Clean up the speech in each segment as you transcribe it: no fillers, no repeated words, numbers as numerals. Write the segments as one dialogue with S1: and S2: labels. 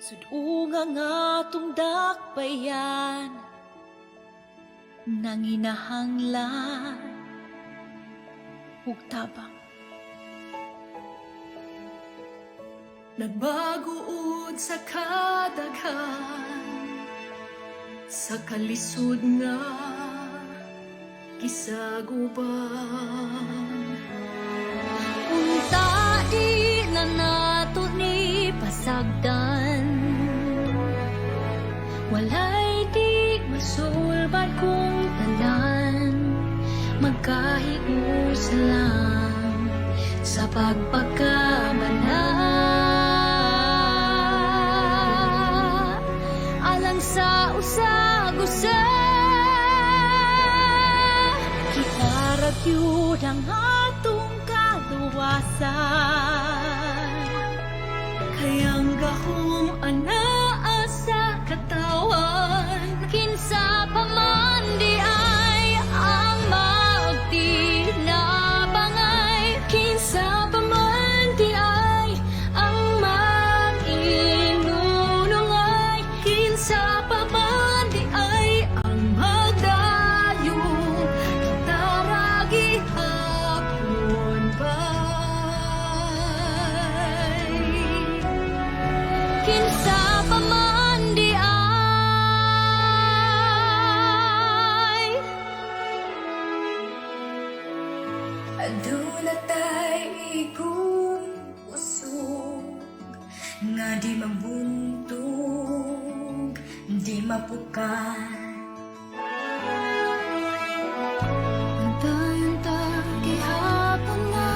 S1: Sudunga nga atong dakbayan, nanginahanglan ug tabang.
S2: Nagbaguod sa kadaghan, sa kalisod nga gisaguban.
S1: Unta di na nato ni pasagdan. Walay di masulbad kung tanan magkahiusa lang sa pagpagkamala alang sa usag-usa. Kita ra gyud ang atong kaluwasan.
S2: Kay ang gahom anaa sa katawhan.
S1: Kinsa pa man diay ang magtinabangay? Kinsa pa man diay ang mag-inunungay?
S2: Kinsa pa man diay ang magdayo? Kita ra gihapon bay.
S1: Kinsa pa man diay?
S3: Aduna tay igong kusog nga di mabuntog, di mapukan.
S1: Antayon ta gihapon nga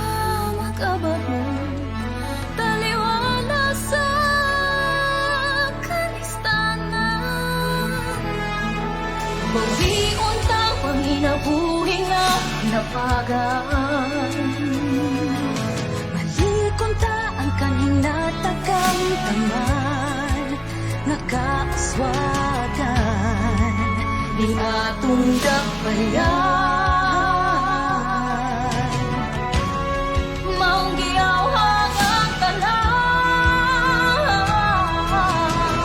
S1: makabarong taliwala sa kanistanan. Bawion ta panginabuhi nga napagaan. Balikon ta ang kahinatakamtaman nga kaaswagan ni atong dakbayan. Maong giyawhang ang tanan.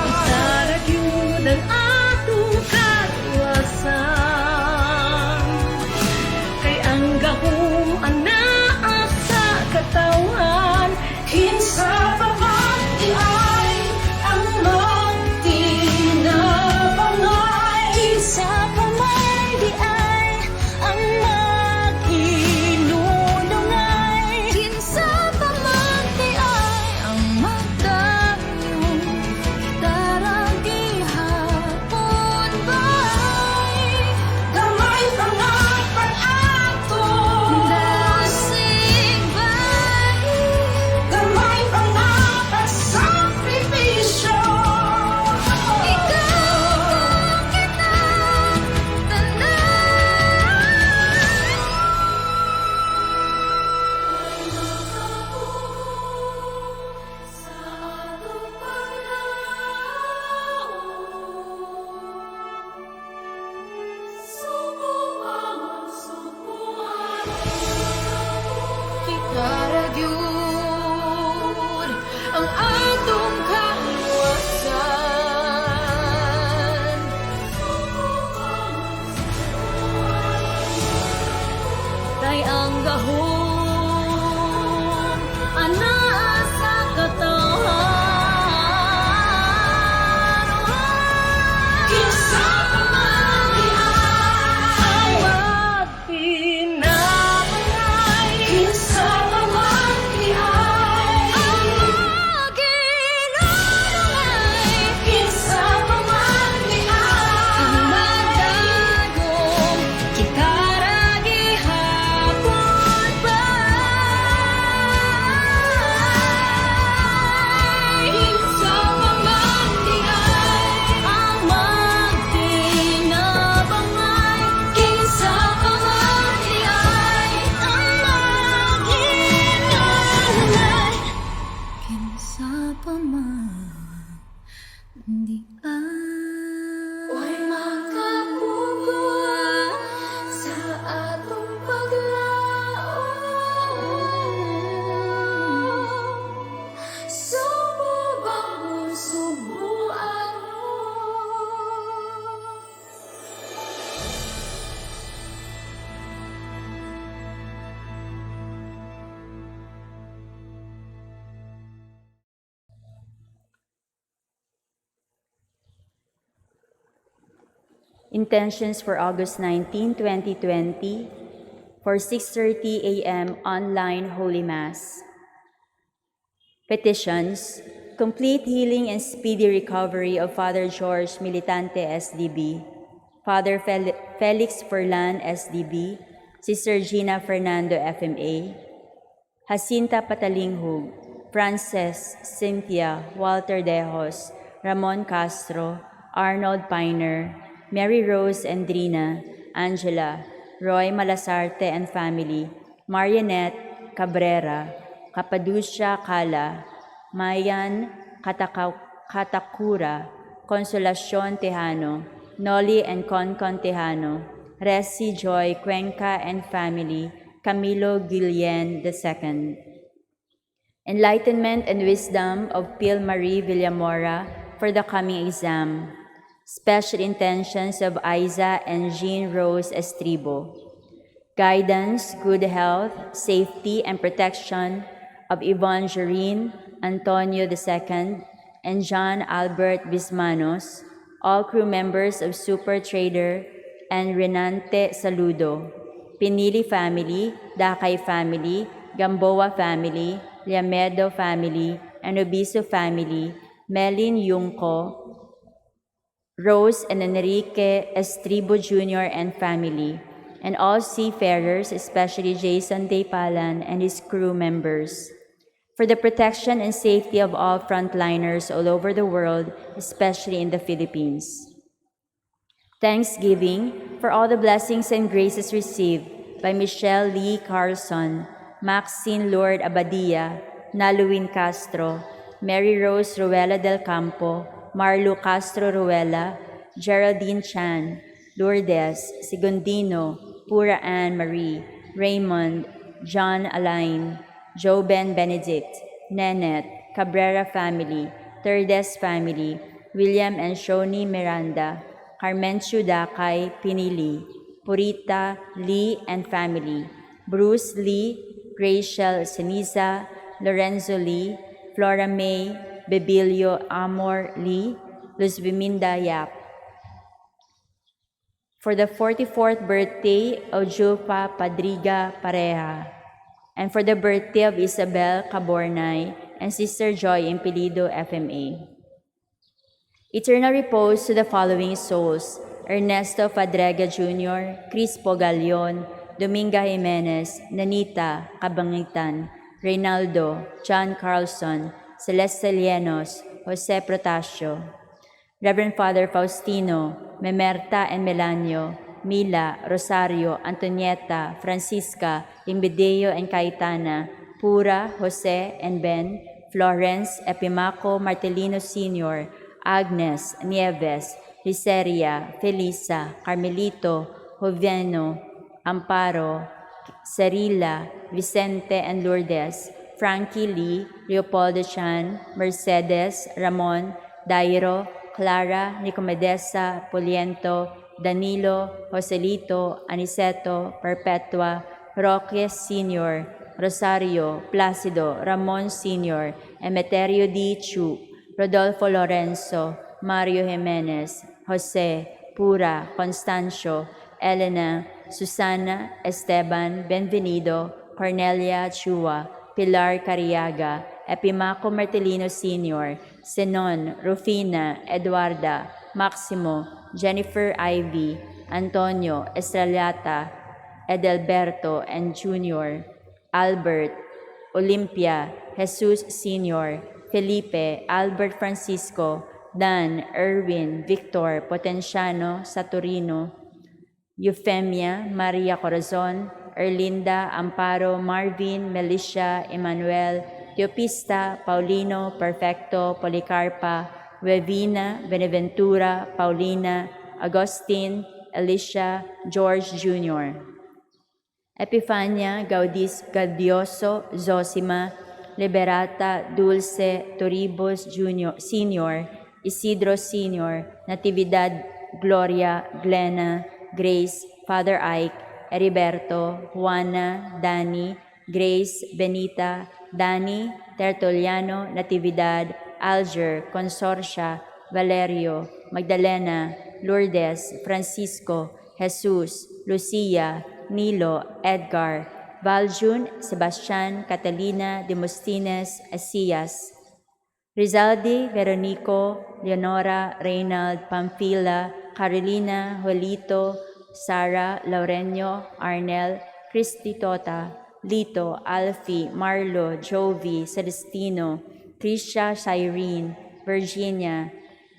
S2: Kita ra gyud ang atong kaluwasan. Kay ang gahom anaa sa katawhan. Kinsa pa man diay ang magtinabangay?
S1: Kinsa pa man diay
S4: Intentions for August 19, 2020 for 6:30 a.m. online Holy Mass. Petitions: complete healing and speedy recovery of Father George Militante SDB, Father Felix Furlan SDB, Sister Gina Fernando FMA, Jacinta Patalinghug, Frances, Cynthia, Walter Dejos, Ramon Castro, Arnold Piner, Mary Rose Endrina, Angela, Roy Malasarte and family, Marionette Cabrera, Capaducia Cala, Mayan Katakura, Consolacion Tejano, Nolly and Concon Tejano, Resi Joy Cuenca and family, Camilo Guillen II. Enlightenment and wisdom of Pil Marie Villamora for the coming exam. Special intentions of Aiza and Jean Rose Estribo. Guidance, good health, safety, and protection of Yvonne Joreen, Antonio II, and John Albert Bismanos, all crew members of Super Trader and Renante Saludo, Pinili family, Dakay family, Gamboa family, Liamedo family, and Obiso family, Melin Yungko, Rose and Enrique Estribo Jr. and family, and all seafarers, especially Jason Daypalan and his crew members. For the protection and safety of all frontliners all over the world, especially in the Philippines. Thanksgiving for all the blessings and graces received by Michelle Lee Carlson, Maxine Lord Abadia, Naluin Castro, Mary Rose Ruela del Campo, Marlu Castro Ruela, Geraldine Chan, Lourdes, Segundino, Pura Ann Marie, Raymond, John Alain, Joe Ben Benedict, Nenet, Cabrera family, Terdes family, William and Shoni Miranda, Carmencio Dakay Pinili, Purita Lee and family, Bruce Lee, Rachel Ceniza, Lorenzo Lee, Flora May, Bebilio Amor Lee, Luz Viminda Yap. For the 44th birthday of Julpa Padriga Pareja, and for the birthday of Isabel Cabornay and Sister Joy Impelido FMA. Eternal repose to the following souls: Ernesto Fadrega Jr., Crispo Galion, Dominga Jimenez, Nanita Cabangitan, Reynaldo, John Carlson, Celeste Llenos, Jose Protasio, Reverend Father Faustino, Memerta and Melanio, Mila, Rosario, Antonieta, Francisca, Limbideo and Cayetana, Pura, Jose and Ben, Florence, Epimaco Martelino Sr., Agnes, Nieves, Liceria, Felisa, Carmelito, Joveno, Amparo, Cerila, Vicente and Lourdes, Frankie Lee, Leopoldo Chan, Mercedes, Ramon, Dairo, Clara, Nicomedesa, Poliento, Danilo, Joselito, Aniceto, Perpetua, Roque Sr., Rosario, Placido, Ramon Sr., Emeterio D. Chu, Rodolfo Lorenzo, Mario Jimenez, Jose, Pura, Constancio, Elena, Susana, Esteban, Benvenido, Cornelia Chua, Pilar Cariaga, Epimaco Martelino Sr., Senon, Rufina, Eduarda, Maximo, Jennifer Ivy, Antonio, Estrellata, Edelberto and Jr., Albert, Olympia, Jesus Sr., Felipe, Albert Francisco, Dan, Erwin, Victor, Potenciano, Saturino, Euphemia, Maria Corazon, Erlinda, Amparo, Marvin, Melicia, Emmanuel, Teopista, Paulino, Perfecto, Policarpa, Wevina, Beneventura, Paulina, Agustin, Alicia, George Jr. Epifania, Gaudis, Gaudioso, Zosima, Liberata, Dulce, Toribus Jr., Sr., Isidro Sr., Natividad, Gloria, Glenna, Grace, Father Ike, Heriberto, Juana, Danny, Grace, Benita, Danny, Tertuliano, Natividad, Alger, Consorcia, Valerio, Magdalena, Lourdes, Francisco, Jesus, Lucia, Nilo, Edgar, Valjun, Sebastian, Catalina, Demosthenes, Asias, Rizaldi, Veronico, Leonora, Reynald, Pamphila, Carolina, Juelito, Sara, Laurenio, Arnel, Cristitota, Lito, Alfie, Marlo, Jovi, Celestino, Trisha, Cyrene, Virginia,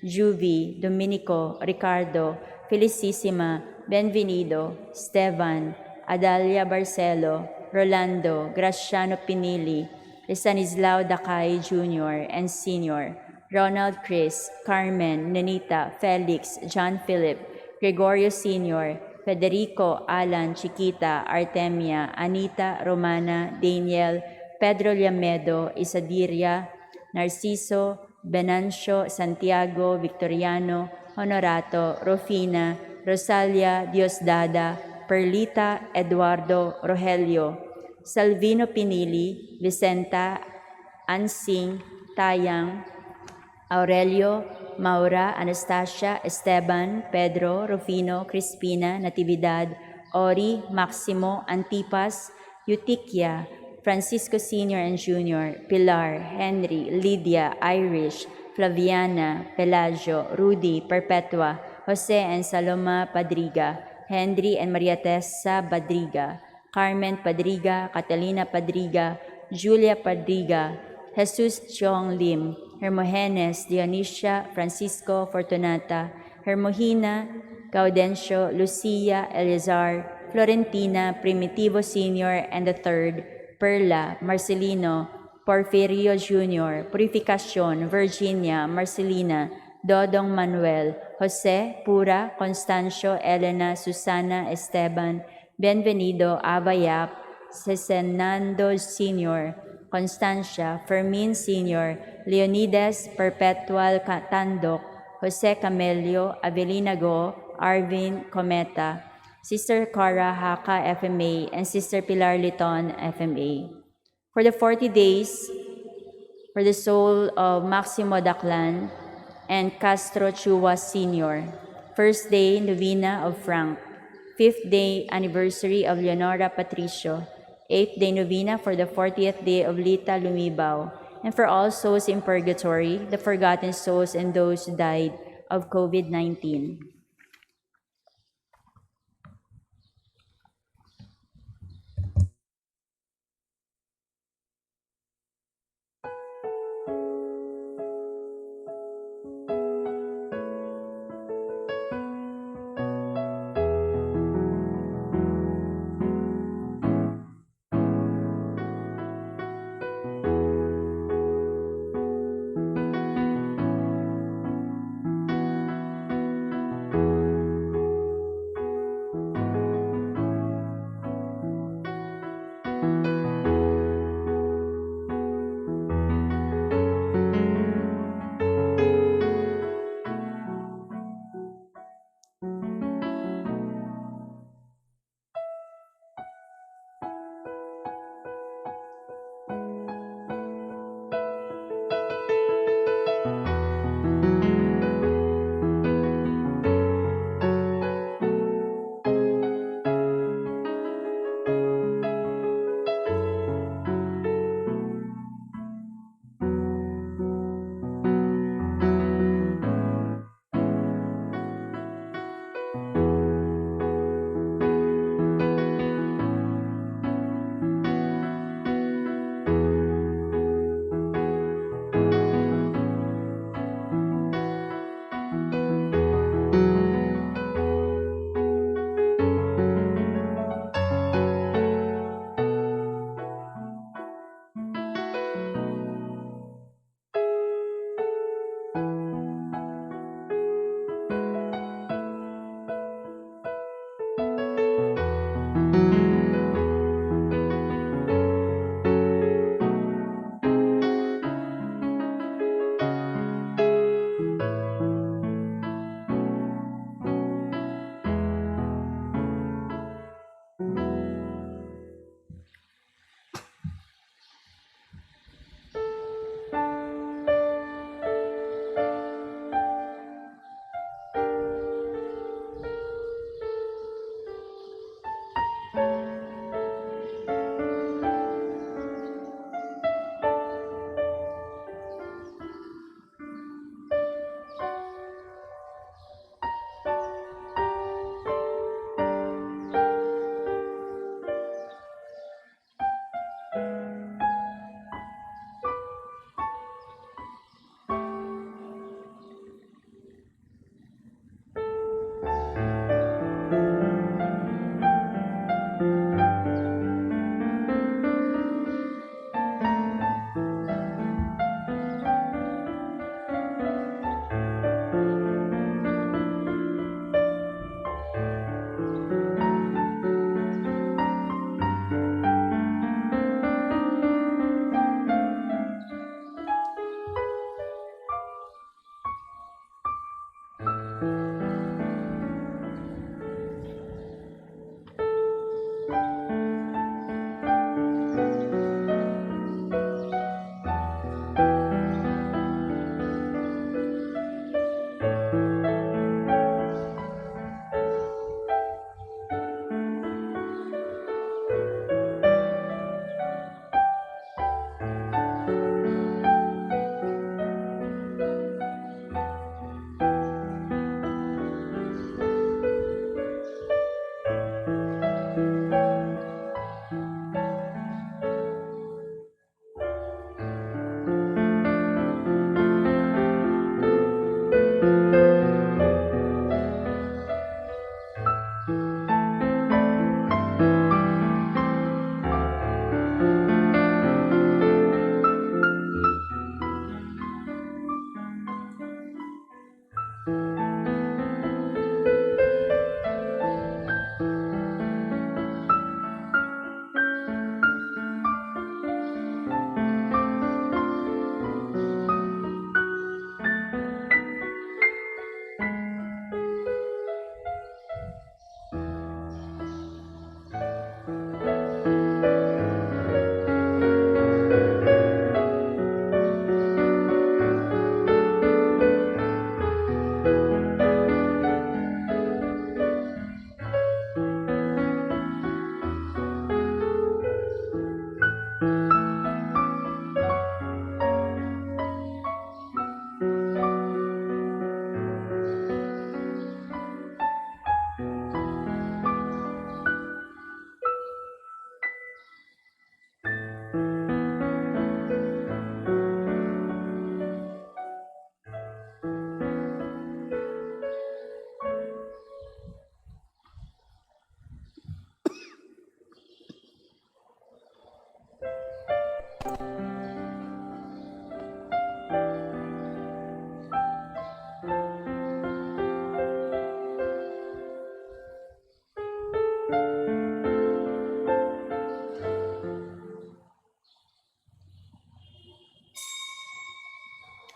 S4: Juvie, Dominico, Ricardo, Felicissima, Benvenido, Stevan, Adalia Barcelo, Rolando, Graciano Pinili, Stanislao Dakay Jr. and Sr., Ronald Chris, Carmen, Nenita, Felix, John Philip, Gregorio Sr., Federico, Alan, Chiquita, Artemia, Anita, Romana, Daniel, Pedro Llamedo, Isadiria, Narciso, Benancio, Santiago, Victoriano, Honorato, Rufina, Rosalia, Diosdada, Perlita, Eduardo, Rogelio, Salvino Pinili, Vicenta, Ansing, Tayang, Aurelio, Maura, Anastasia, Esteban, Pedro, Rufino, Crispina, Natividad, Ori, Maximo, Antipas, Eutiquia, Francisco Sr. and Jr., Pilar, Henry, Lydia, Irish, Flaviana, Pelagio, Rudy, Perpetua, Jose and Saloma Padriga, Henry and Maria Tessa Badriga, Carmen Padriga, Catalina Padriga, Julia Padriga, Jesus Chong Lim, Hermogenes, Dionisia, Francisco, Fortunata, Hermogina, Gaudencio, Lucia, Eleazar, Florentina, Primitivo Sr. and the Third, Perla, Marcelino, Porfirio Jr., Purificacion, Virginia, Marcelina, Dodong Manuel, Jose, Pura, Constancio, Elena, Susana, Esteban, Bienvenido, Avayap, Cesenando Sr., Constancia, Fermin Sr., Leonidas Perpetual Tandok, Jose Camelio, Avelina Go, Arvin Cometa, Sister Cara Haka FMA, and Sister Pilar Liton FMA. For the 40 days, for the soul of Maximo Daclan and Castro Chua Sr., first day novena of Frank, fifth day anniversary of Leonora Patricio, eighth day novena for the 40th day of Lita Lumibao, and for all souls in purgatory, the forgotten souls and those who died of COVID-19.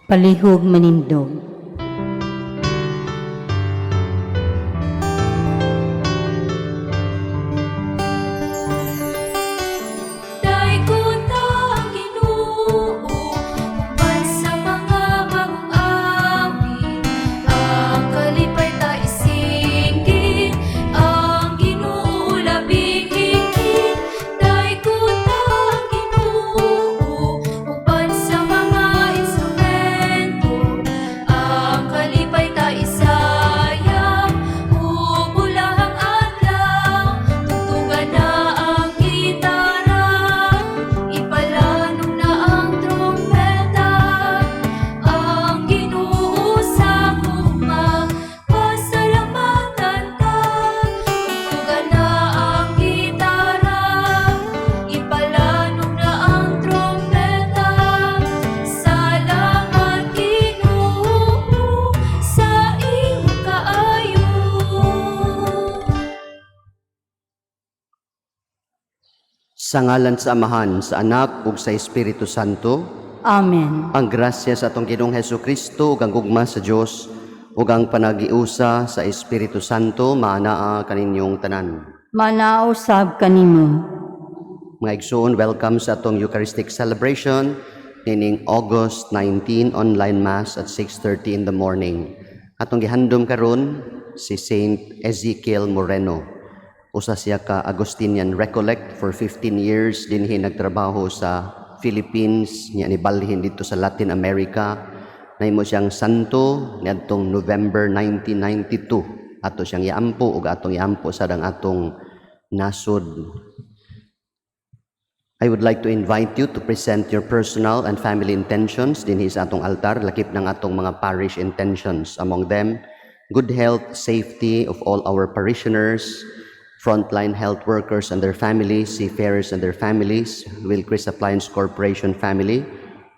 S4: Palihog manindog.
S1: Daygon ta ang Ginoo uban sa mga bagong awit. Ang kalipay ta isinggit, ang Ginoo labing higit. Daygon ta ang Ginoo uban sa mga instrumento. Ang kalipay ta isayaw ug bulahang adlaw. Tugtugan na ang gitara, ipalanog na ang trumpeta. Ang Ginoo sa gugma, pasalamatan ta. Tugtugan na ang gitara, ipalanog na ang trumpeta. Salamat, Ginoo, sa imong kaayo.
S5: Sa ngalan sa Amahan, sa Anak ug sa Espiritu Santo.
S4: Amen.
S5: Ang grasya sa atong Ginoong Hesus Kristo ug ang gugma sa Dios ug ang panagiusa sa Espiritu Santo maanaa kaninyong tanan.
S4: Manaa usab kanimo.
S5: Mga igsoon, welcome sa atong Eucharistic celebration nining August 19, online Mass at 6:30 in the morning. Atong gihandom karon si Saint Ezekiel Moreno. Usa siya ka Agustinian Recollect. For 15 years dinhi nagtrabaho sa Philippines, niya nibalhin dito sa Latin America. Nahimo siyang santo niadtong November 1992. Ato siyang iampo ug atong iampo sad ang atong nasod. I would like to invite you to present your personal and family intentions dinhi sa atong altar, lakip ng atong mga parish intentions. Among them, good health, safety of all our parishioners, frontline health workers and their families, seafarers and their families, Wilcris Appliance Corporation family,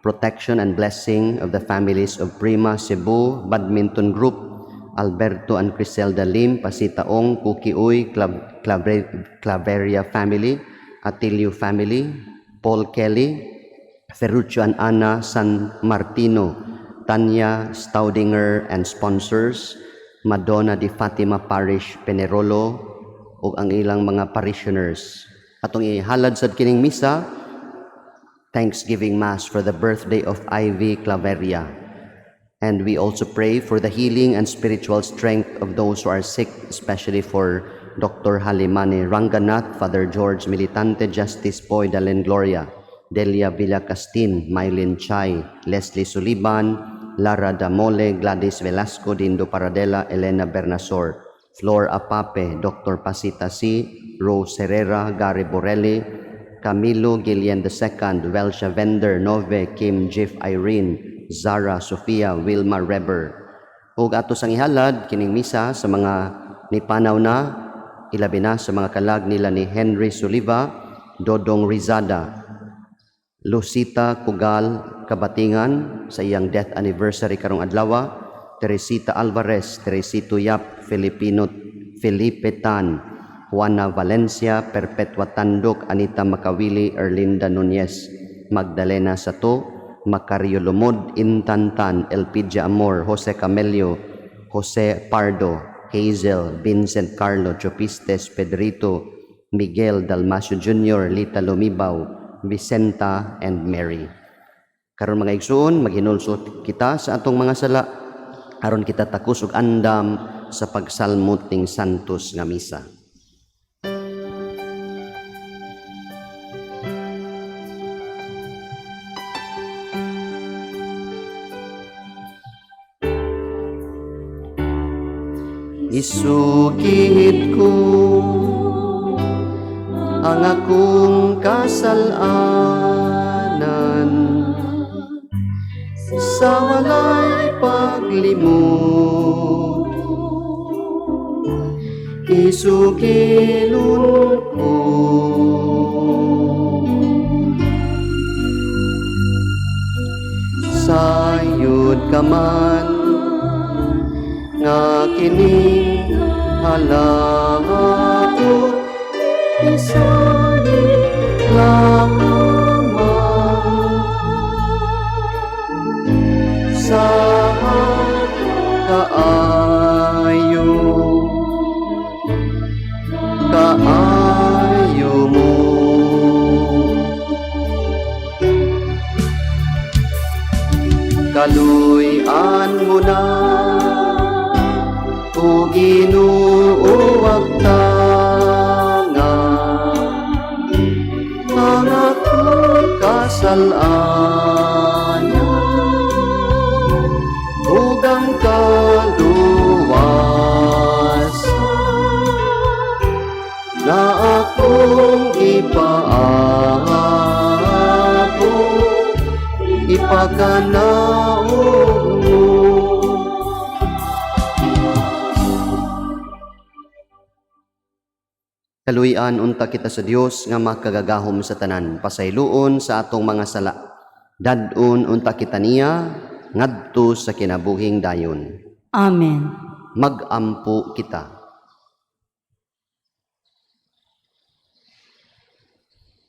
S5: protection and blessing of the families of Prima Cebu Badminton Group, Alberto and Criselda Lim, Pasita Ong, Cookie Uy, Claveria family, Atilio family, Paul Kelly, Ferruccio and Anna San Martino, Tanya Staudinger and sponsors, Madonna di Fatima Parish, Penerolo, ug ang ilang mga parishioners. Atong ihalad sad kining misa, Thanksgiving Mass for the birthday of Ivy Claveria. And we also pray for the healing and spiritual strength of those who are sick, especially for Dr. Halimani Ranganath, Father George Militante, Justice Poy Dalen Gloria, Delia Villacastin, Mylene Chai, Leslie Suliban, Lara Damole, Gladys Velasco, Dindo Paradela, Elena Bernasor, Flor Apape, Dr. Pasita C., Rose Herrera, Gary Borelli, Camilo Guillen II, Welsha Vender, Nove, Kim Jeff Irene, Zara, Sofia, Wilma Reber. Ug ato sang ihalad kining misa sa mga nipanaw na, ilabi na sa mga kalag nila ni Henry Suliva, Dodong Rizada, Lucita Kugal Kabatingan sa iyang death anniversary karong adlaw, Teresita Alvarez, Teresito Yap, Filipino Felipe Tan, Juana Valencia, Perpetua Tandok, Anita Makawili, Erlinda Nunez, Magdalena Sato, Macario Lumod, Intan Tan, Elpidia Amor, Jose Camelio, Jose Pardo, Hazel, Vincent Carlo, Chopistes, Pedrito, Miguel Dalmasio Jr., Lita Lumibaw, Vicenta, and Mary. Karon, mga igsoon, maghinulsol kita sa atong mga sala aron kita takos ug andam sa pagsalmot ning Santos nga Misa. Isugid ko ang akong kasalanan sa walay paglimot. Isugilon ko. Ka man nga kini halaot isali lamang sa kaayo kaayo mo. Kaluy-an mo na o Ginoo ag tanga ang akong kasalanan ug ang kaluwasan na akong ipaabot ipakanaog mo. Kaluy-an unta kita sa Dios nga makagagahom sa tanan, pasayloon sa atong mga sala. Dad-on unta kita niya ngadto sa kinabuhing dayon.
S4: Amen.
S5: Magampo kita.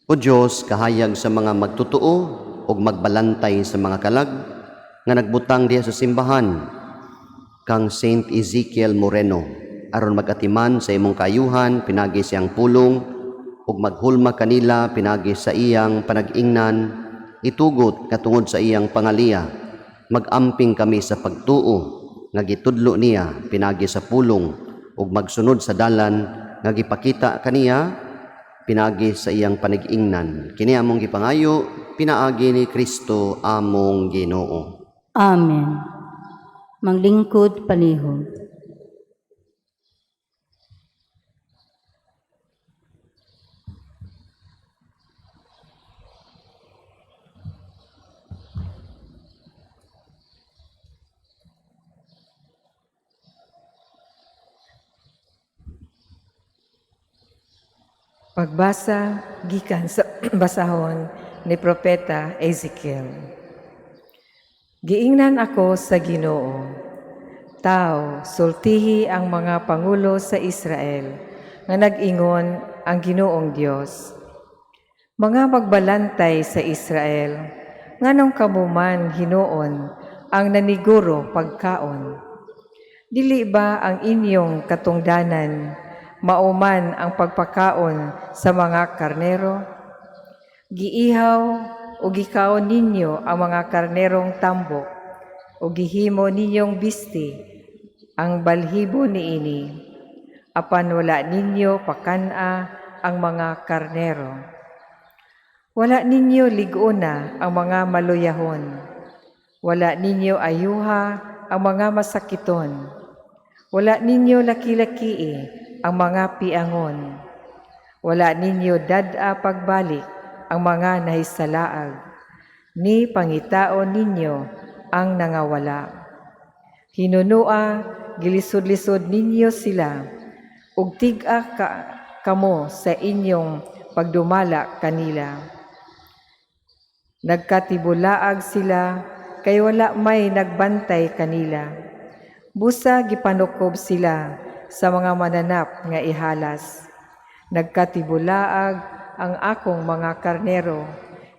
S5: O Dios, kahayag sa mga magtotoo ug magbalantay sa mga kalag nga nagbutang diha sa simbahan kang Saint Ezekiel Moreno aron magatiman sa imong kaayuhan pinagi siyang pulong ug maghulma kanila pinagi sa iyang panag-ingnan. Itugot nga tungod sa iyang pangaliya magamping kami sa pagtuo nga gitudlo niya pinagi sa pulong ug magsunod sa dalan nga gipakita kaniya pinagi sa iyang panag-ingnan. Kini among gipangayo pinaagi ni Kristo among Ginoo.
S4: Amen. Manglingkod palihog.
S6: Pagbasa gikan sa basahon ni Propeta Ezekiel. Giingnan ako sa Ginoo. Tao, sultihi ang mga pangulo sa Israel nga nag-ingon ang Ginoong Dios. Mga magbalantay sa Israel, nganong kamo man hinuon ang naniguro pagkaon? Dili ba ang inyong katungdanan mauman ang pagpakaon sa mga karnero? Giihaw o gikaon ninyo ang mga karnerong tambok o gihimo ninyong bisti ang balhibo niini. Apan wala ninyo pakan-a ang mga karnero. Wala ninyo lig-ona ang mga maluyahon. Wala ninyo ayuha ang mga masakiton. Wala ninyo laki-lakii ang mga piangon. Wala ninyo dad-a pagbalik ang mga nahisalaag. Ni pangitaon ninyo ang nangawala. Hinunua, gilisod-lisod ninyo sila, ug tig-a ka, kamo sa inyong pagdumala kanila. Nagkatibulaag sila, kay wala may nagbantay kanila. Busa gipanukob sila sa mga mananap nga ihalas. Nagkatibulaag ang akong mga karnero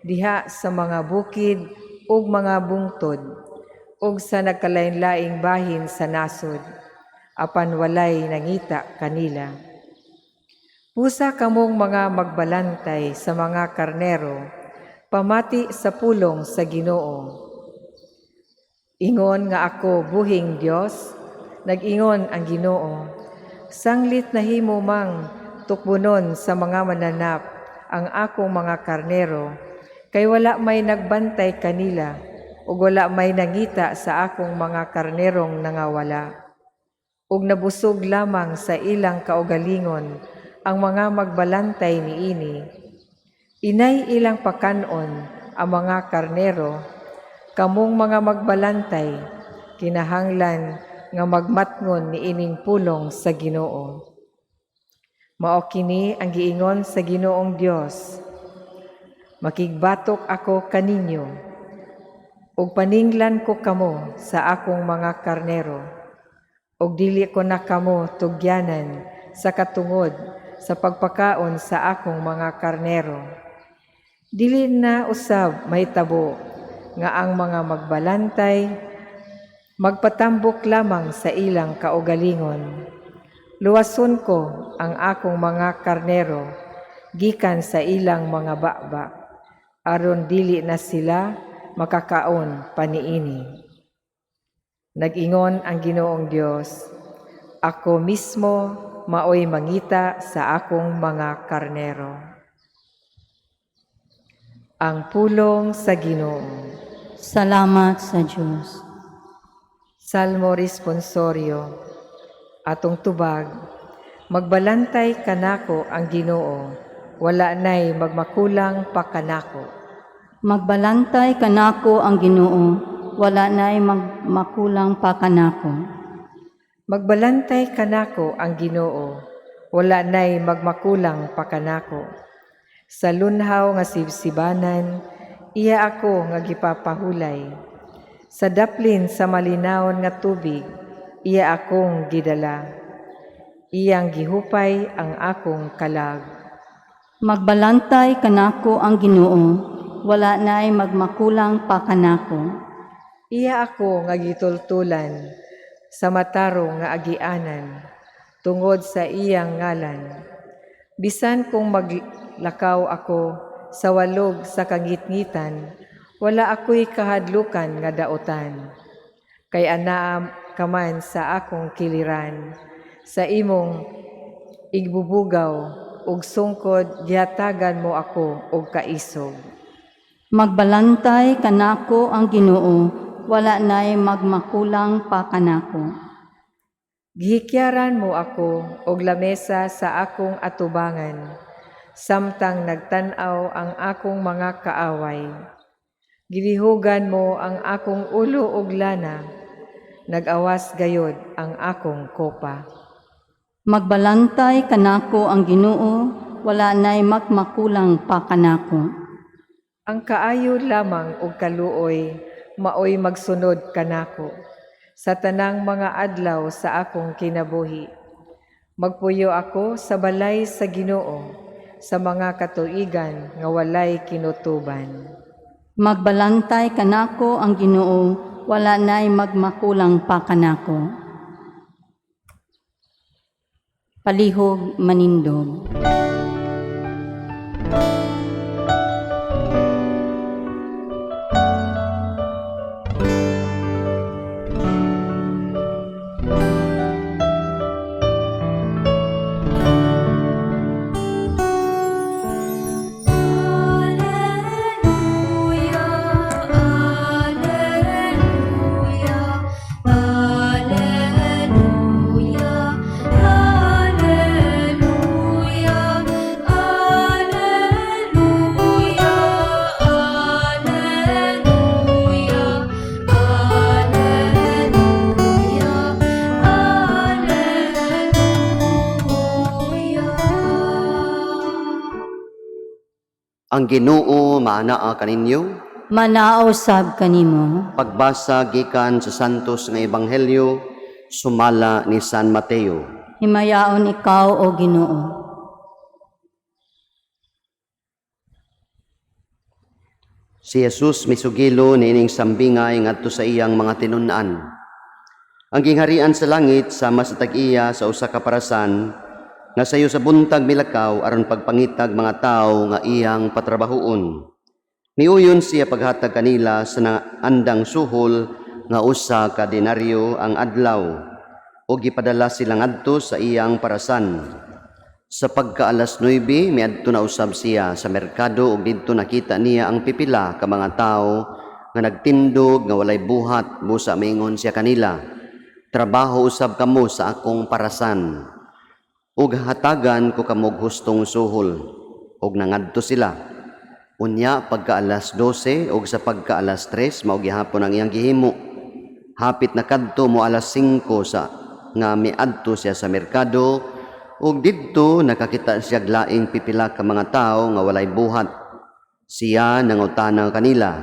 S6: diha sa mga bukid ug mga bungtod ug sa nagkalain-laing bahin sa nasod, apan walay nangita kanila. Pusa kamong mga magbalantay sa mga karnero, pamati sa pulong sa Ginoo. Ingon nga ako buhing Dios, nag-ingon ang Ginoo. Sanglit nahimo mang tukbonon sa mga mananap ang akong mga karnero, kay wala may nagbantay kanila ug wala may nangita sa akong mga karnerong nangawala. Ug nabusog lamang sa ilang kaugalingon ang mga magbalantay niini. Inay ilang pakanon ang mga karnero, kamong mga magbalantay, kinahanglan nga magmatngon niining pulong sa Ginoo. Mao kini ang giingon sa Ginoong Dios. Makigbatok ako kaninyo. Ug paninglan ko kamo sa akong mga karnero. Ug dili ko na kamo tugyanan sa katungod sa pagpakaon sa akong mga karnero. Dili na usab mahitabo nga ang mga magbalantay magpatambok lamang sa ilang kaugalingon. Luwason ko ang akong mga karnero gikan sa ilang mga baba, aron dili na sila makakaon pa niini. Nag-ingon ang Ginoong Dios, "Ako mismo maoy mangita sa akong mga karnero." Ang pulong sa Ginoo.
S7: Salamat sa Diyos.
S6: Salmo Responsorio. Atong tubag, magbalantay kanako ang Ginoo, wala nay magmakulang pa kanako.
S7: Magbalantay kanako ang Ginoo, wala na'y makulang pa kanako.
S6: Magbalantay kanako ang Ginoo, wala nay magmakulang pa kanako. Sa lunhaw nga sibsibanan, iya ako nga gipapahulay. Sa daplin sa malinawon nga tubig, iya akong gidala. Iyang gihupay ang akong kalag.
S7: Magbalantay kanako ang Ginoo, wala na'y magmakulang pa kanako.
S6: Iya ako nga gitultulan sa matarong nga agianan tungod sa iyang ngalan. Bisan kung maglakaw ako sa walog sa kangitngitan, wala ako'y kahadlukan nga daotan. Kay anaa ka man sa akong kiliran, sa imong igbubugaw ug sungkod gihatagan mo ako og kaisog.
S7: Magbalantay kanako ang Ginoo, wala na'y magmakulang pa kanako.
S6: Gihikyaran mo ako og lamesa sa akong atubangan, samtang nagtan-aw ang akong mga kaaway. Gilihugan mo ang akong ulo og lana, nag-awas gayod ang akong kopa.
S7: Magbalantay kanako ang Ginoo, wala na'y magmakulang pa kanako.
S6: Ang kaayo lamang og kaluoy maoy magsunod kanako sa tanang mga adlaw sa akong kinabuhi. Magpuyo ako sa balay sa Ginoo sa mga katuigan nga walay kinutuban.
S7: Magbalantay kanako ang Ginoo, wala na'y magmakulang pa kanako. Palihog manindog.
S1: Alleluia, Alleluia, Alleluia, Alleluia, Alleluia, Alleluia, Alleluia, Alleluia.
S5: Ang Ginoo maanaa kaninyo.
S7: Manaa usab kanimo.
S5: Pagbasa gikan sa Santos nga Ebanghelyo sumala ni San Mateo.
S7: Himayaon ikaw, O Ginoo.
S5: Si Jesus misugilo niining sambingay ngadto sa iyang mga tinun-an. Ang gingharian sa langit sama sa tag-iya sa usa ka parasan nga sayo sa buntag milakaw aron pagpangitag mga tawo nga iyang patrabahuon. Niuyon siya paghatag kanila sa naandang suhol nga usa ka denaryo ang adlaw ug gipadala sila ngadto sa iyang parasan. Sa pagka-alas 9, miadto na usab siya sa merkado ug didto nakita niya ang pipila ka mga tawo nga nagtindog nga walay buhat, busa mingon siya kanila, "Trabaho usab kamo sa akong parasan ug hatagan ko kamog hustong suhol." Ug nangadto sila. Unya pagka-alas 12 ug sa pagka-alas 3 mao gihapon ang iyang gihimo. Hapit na kadto mo alas 5 sa nga miadto siya sa merkado ug didto nakakita siya laing pipila ka mga tawo nga walay buhat. Siya nangutana kanila,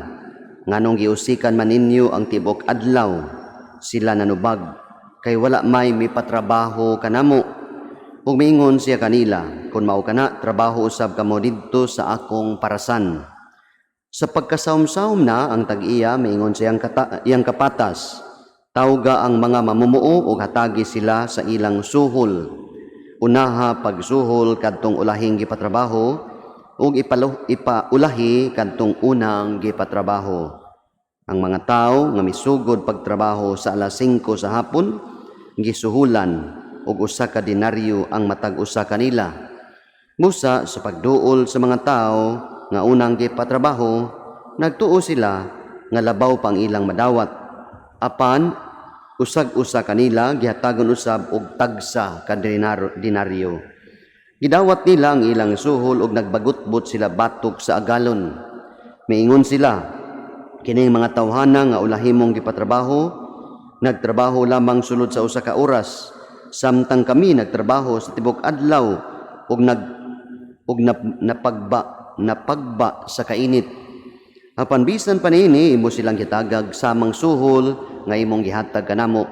S5: Nganong giusikan man ninyo ang tibuok adlaw?" Sila nanubag, "Kay wala may mipatrabaho kanamo." Ug miingon siya kanila, "Kung mao kana, trabaho usab kamo didto sa akong parasan." Sa pagkasaom-saom na, ang tag-iya miingon sa iyang kapatas, "Tawga ang mga mamumuo ug hatagi sila sa ilang suhol. Unaha pagsuhol kadtong ulahing gipatrabaho ug ipaulahi kadtong unang gipatrabaho." Ang mga tawo nga misugod pagtrabaho sa alas 5 sa hapon gisuhulan og 1 ka denaryo ang matag usa kanila. Busa sa pagduol sa mga tawo nga unang gipatrabaho, nagtuo sila nga labaw pang ilang madawat. Apan usag-usa kanila gihatagon usab og tagsa ka denaryo. Gidawat nila ang ilang suhol ug nagbagutbot sila batok sa agalon. Miingon sila, "Kining mga tawhana nga ulahi mong gipatrabaho, nagtrabaho lamang sulod sa 1 ka oras, samtang kami nagtrabaho sa tibok adlaw ug nag ug nap, napagba napagba sa kainit. Apan bisan pa niini, imo silang gitagag samang suhol nga imong gihatag kanamo."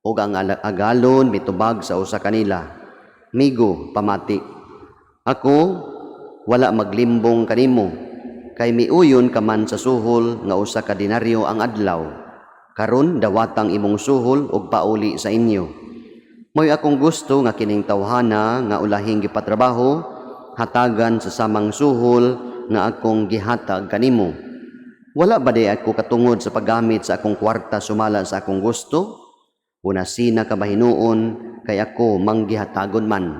S5: Ug ang agalon mitubag sa usa kanila, "Migo, pamati. Ako wala maglimbong kanimo, kay miuyon ka man sa suhol nga 1 ka denaryo ang adlaw. Karon dawatang imong suhol ug pauli sa inyo. Mo'y akong gusto nga kining tawhana nga ulahing gipatrabaho hatagan sa samang suhol nga akong gihatag kanimo. Wala ba diay ako katungod sa paggamit sa akong kwarta sumala sa akong gusto? Hunasina ka ba hinuon kay ako manggihatagon man."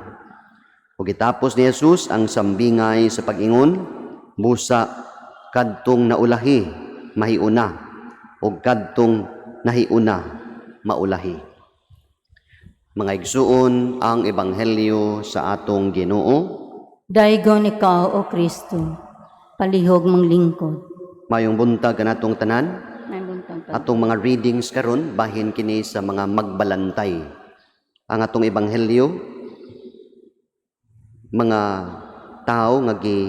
S5: Ug gitapos ni Jesus ang sambingay sa pag-ingon, "Busa kadtong naulahi mahiuna ug kadtong nahiuna maulahi." Mga igsuon, ang ebanghelyo sa atong Ginoo.
S7: Daygon ikaw, O Kristo, palihog mong lingkod.
S5: Mayong buntag kanatong tanan.
S7: May buntag pa.
S5: Atong mga readings karon bahin kini sa mga magbalantay. Ang atong ebanghelyo, mga tao nga gi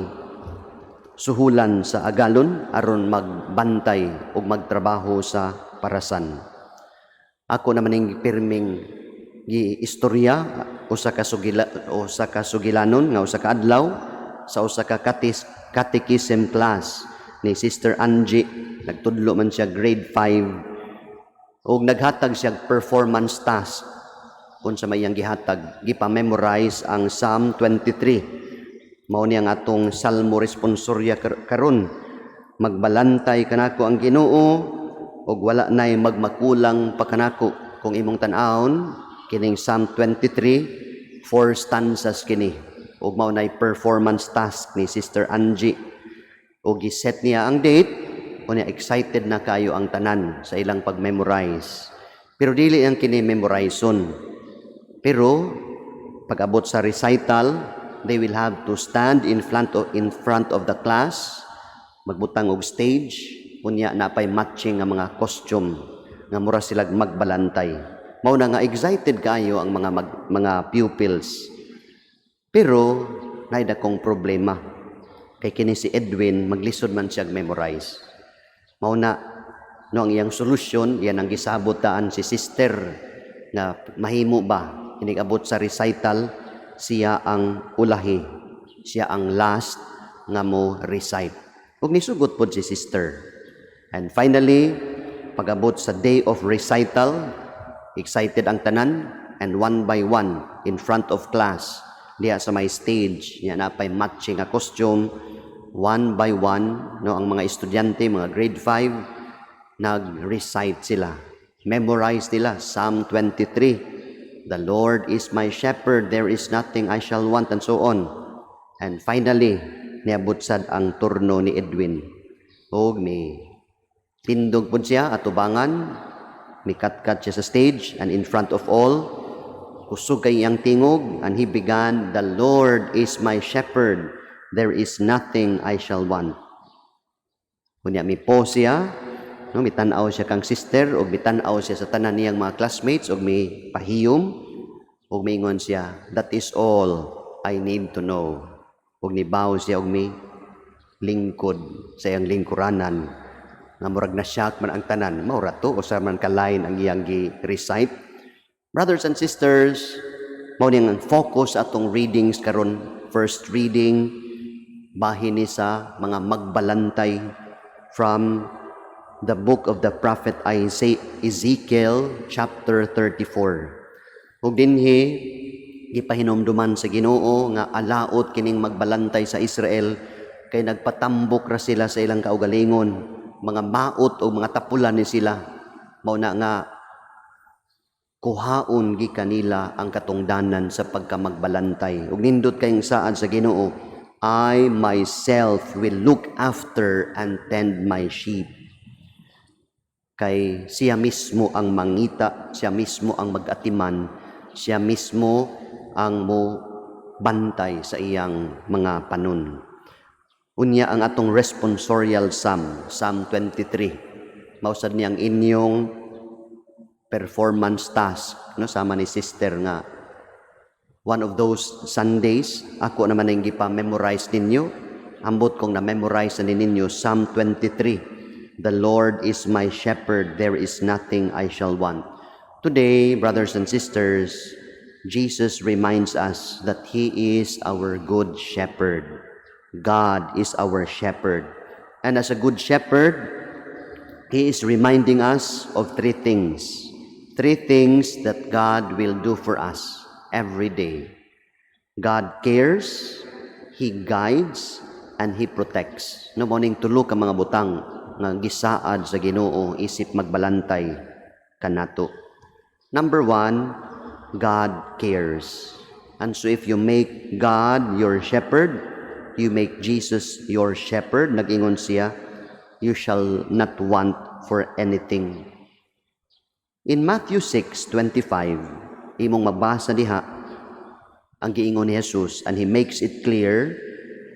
S5: suhulan sa agalon aron magbantay ug magtrabaho sa parasan. Ako naman ning pirming gi istorya usa ka sugilanon nga usa ka adlaw sa usa ka catechism class ni Sister Angie. Nagtudlo man siya grade 5 ug naghatag siya performance task. Unsa may iyang gihatag? Gipa-memorize ang Psalm 23. Mao ni ang atong Salmo responsoria karon: "Magbalantay kanako ang Ginoo ug wala nay magmakulang pa kanako." Kung imong tan-awon kining Psalm 23, four stanzas kini ug mao nay performance task ni Sister Angie ug giset niya ang date. Unya excited na kayo ang tanan sa ilang pag-memorize, pero dili ang kini memorizon. Pero pag-abot sa recital, they will have to stand in front of the class, magbutang og stage, unya napay matching nga mga costume nga mura sila magbalantay. Mao na nga excited kayo ang mga pupils. Pero naay dakong problema. Kay kini si Edwin, maglisod man siya memorize. Mao na no ang iyang solusyon, yan ang gisabot taan si sister nga mahimo ba inig-abot sa recital siya ang ulahi, siya ang last nga mo recite. Ug nisugot pod si sister. And finally, pag-abot sa day of recital, excited ang tanan, and one by one in front of class diya sa may stage niya, napay matching nga costume, one by one no ang mga estudyante, mga grade 5, nag-recite sila. Memorize nila Psalm 23, "The Lord is my shepherd, there is nothing I shall want," and so on. And finally, niabot sad ang turno ni Edwin ug mi tindog pud siya atubangan, mikatkat siya sa stage, and in front of all, kusog kay iyang tingog, and he began, "The Lord is my shepherd, there is nothing I shall want." Unya mi pause siya, no, mitan-aw siya kang sister ug mitan-aw siya sa tanan niyang mga classmates ug mi pahiyom ug miingon siya, "That is all I need to know." Ug nibaw siya ug mi lingkod sa iyang lingkuranan. Nga murag na shock man ang tanan, mao ra to, usa man ka line ang iyang gi-recite. Brothers and sisters, mao ni ang focus atong readings karon. First reading, bahin ni sa mga magbalantay, from the book of the prophet Isaiah, Ezekiel chapter 34. Ug dinhi gipahinumduman sa Ginoo nga alaot kining magbalantay sa Israel kay nagpatambok ra sila sa ilang kaugalingon, mga maot o mga tapulan ni sila. Mao na nga kuhaon gi kanila ang katungdanan sa pagkamagbalantay. Ug nindot kayong saad sa Ginoo, "I myself will look after and tend my sheep." Kay siya mismo ang mangita, siya mismo ang mag-atiman, siya mismo ang mo bantay sa iyang mga panon. Unya ang atong responsorial psalm, Psalm 23. Mao sad ni ang inyong performance task, no, sama ni sister nga one of those Sundays ako naman ang gipa-memorize ninyo. Ambot kong na-memorize na ninyo Psalm 23, "The Lord is my shepherd, there is nothing I shall want." Today, brothers and sisters, Jesus reminds us that He is our good shepherd. God is our shepherd, and as a good shepherd, He is reminding us of three things. Three things that God will do for us every day. God cares, He guides, and He protects. No, mao ning tulo ka mga butang nga gisaad sa Ginoo isip magbalantay kanato. Number one, God cares. And so if you make God your shepherd, you make Jesus your shepherd, nag-ingon siya, you shall not want for anything. In Matthew 6:25, imong mabasa diha ang giingon ni Jesus, and He makes it clear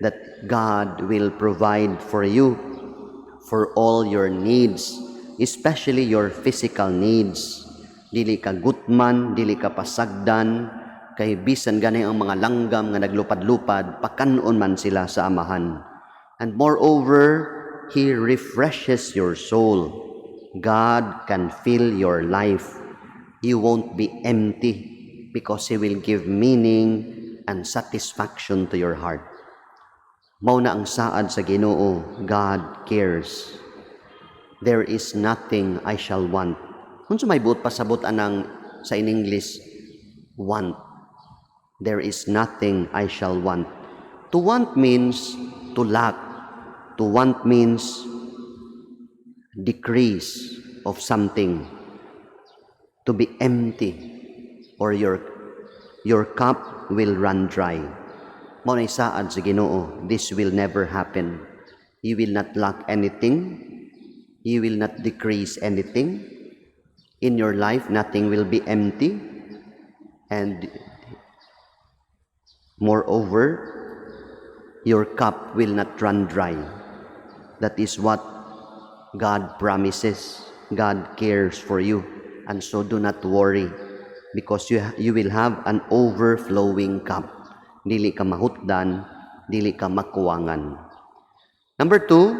S5: that God will provide for you for all your needs, especially your physical needs. Dili ka gutman, dili ka pasagdan, kay bisan gani ang mga langgam nga naglupad-lupad, pakanon man sila sa Amahan. And moreover, He refreshes your soul. God can fill your life. You won't be empty because He will give meaning and satisfaction to your heart. Mao na ang saad sa Ginoo, God cares. There is nothing I shall want. Unsa may buot pasabot anang sa in English "want"? There is nothing I shall want. To want means to lack. To want means decrease of something. To be empty or your cup will run dry. Mao na saad sa Ginoo, this will never happen. You will not lack anything. You will not decrease anything. In your life, nothing will be empty. And moreover, your cup will not run dry. That is what God promises. God cares for you. And so do not worry because you will have an overflowing cup. Dili ka mahutdan, dili ka makuwangan. Number two,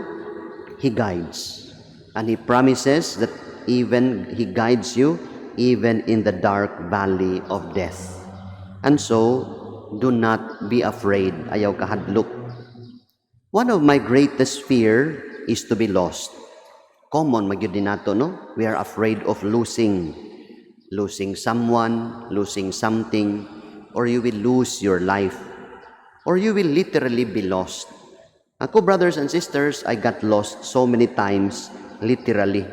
S5: He guides. And He promises that even He guides you even in the dark valley of death. And so, do not be afraid. Ayaw kahadlok. One of my greatest fear is to be lost. Common magyud din nato, no? We are afraid of losing. Losing someone, losing something, or you will lose your life. Or you will literally be lost. Ako, brothers and sisters, I got lost so many times, literally.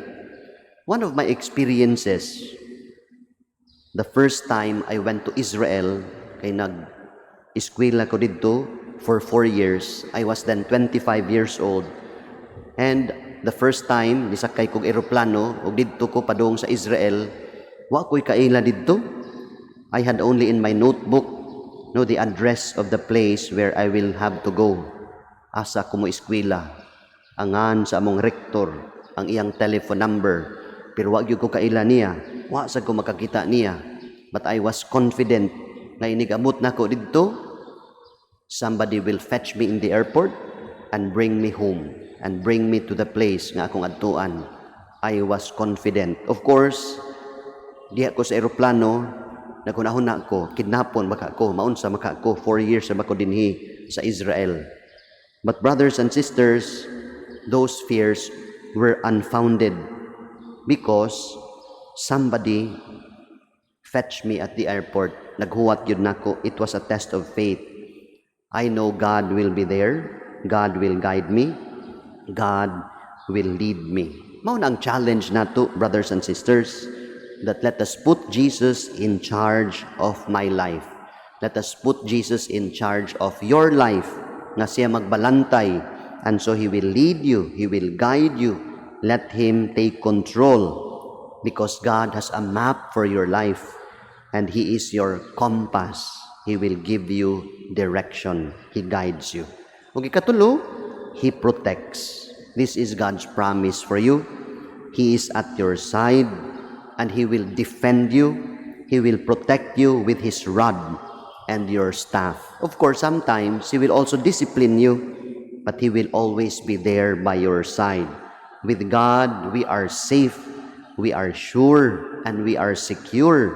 S5: One of my experiences, the first time I went to Israel, kay nag eskwela ko didto for 4 years. I was then 25 years old. And the first time, nisakay kog eroplano, ug didto ko padung sa Israel, wa ko'y kaila didto. I had only in my notebook, no, the address of the place where I will have to go. Asa ko mo eskwela. Ang ngan sa among rektor, ang iyang telephone number. Pero wa gyud ko kaila niya. Wa sad ko makakita niya. But I was confident nga inig-abot nako didto, somebody will fetch me in the airport. and bring me home and bring me to the place nga akong adtuan. I was confident. Of course, diha ko sa eroplano, naghuna-huna ko, kidnapon baka ko, maunsa maka ko, 4 years na ba ko dinhi sa Israel. But brothers and sisters, those fears were unfounded because somebody fetched me at the airport. Naghuwat gyud nako. It was a test of faith. I know God will be there. God will guide me. God will lead me. Mao na ang challenge nato, brothers and sisters, that let us put Jesus in charge of my life. Let us put Jesus in charge of your life, nga siya magbalantay, and so He will lead you, He will guide you. Let Him take control because God has a map for your life and He is your compass. He will give you direction. He guides you. Ug ikatulo, He protects. This is God's promise for you. He is at your side and He will defend you. He will protect you with His rod and your staff. Of course, sometimes He will also discipline you, but He will always be there by your side. With God, we are safe, we are sure, and we are secure.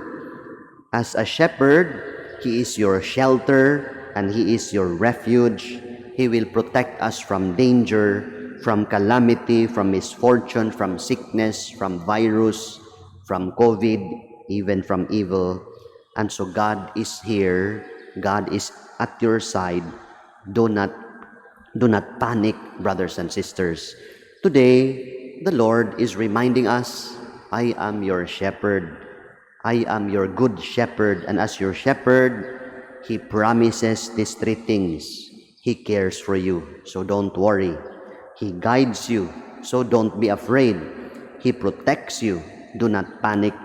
S5: As a shepherd, He is your shelter and He is your refuge. He will protect us from danger, from calamity, from misfortune, from sickness, from virus, from COVID, even from evil. And so God is here. God is at your side. Do not panic, brothers and sisters. Today, the Lord is reminding us, "I am your shepherd. I am your good shepherd." And as your shepherd, He promises these three things. He cares for you, so don't worry. He guides you, so don't be afraid. He protects you, do not panic.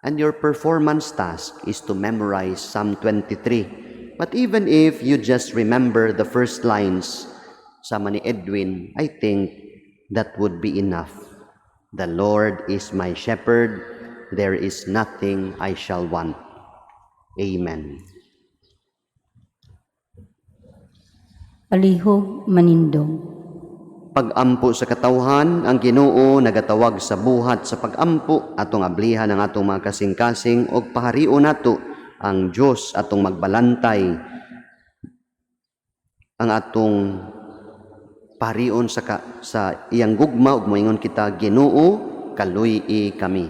S5: And your performance task is to memorize Psalm 23. But even if you just remember the first lines, sama ni Edwin, I think that would be enough. "The Lord is my shepherd, there is nothing I shall want." Amen.
S7: Palihog manindog.
S5: Pag-ampo sa katawhan, ang Ginoo nagatawag sa buhat sa pag-ampo. Atong ablihan ang atong mga kasing-kasing og paharion nato ang Dios atong magbalantay, ang atong paharion sa iyang gugma ug moingon kita, "Ginoo, kaluy-i kami."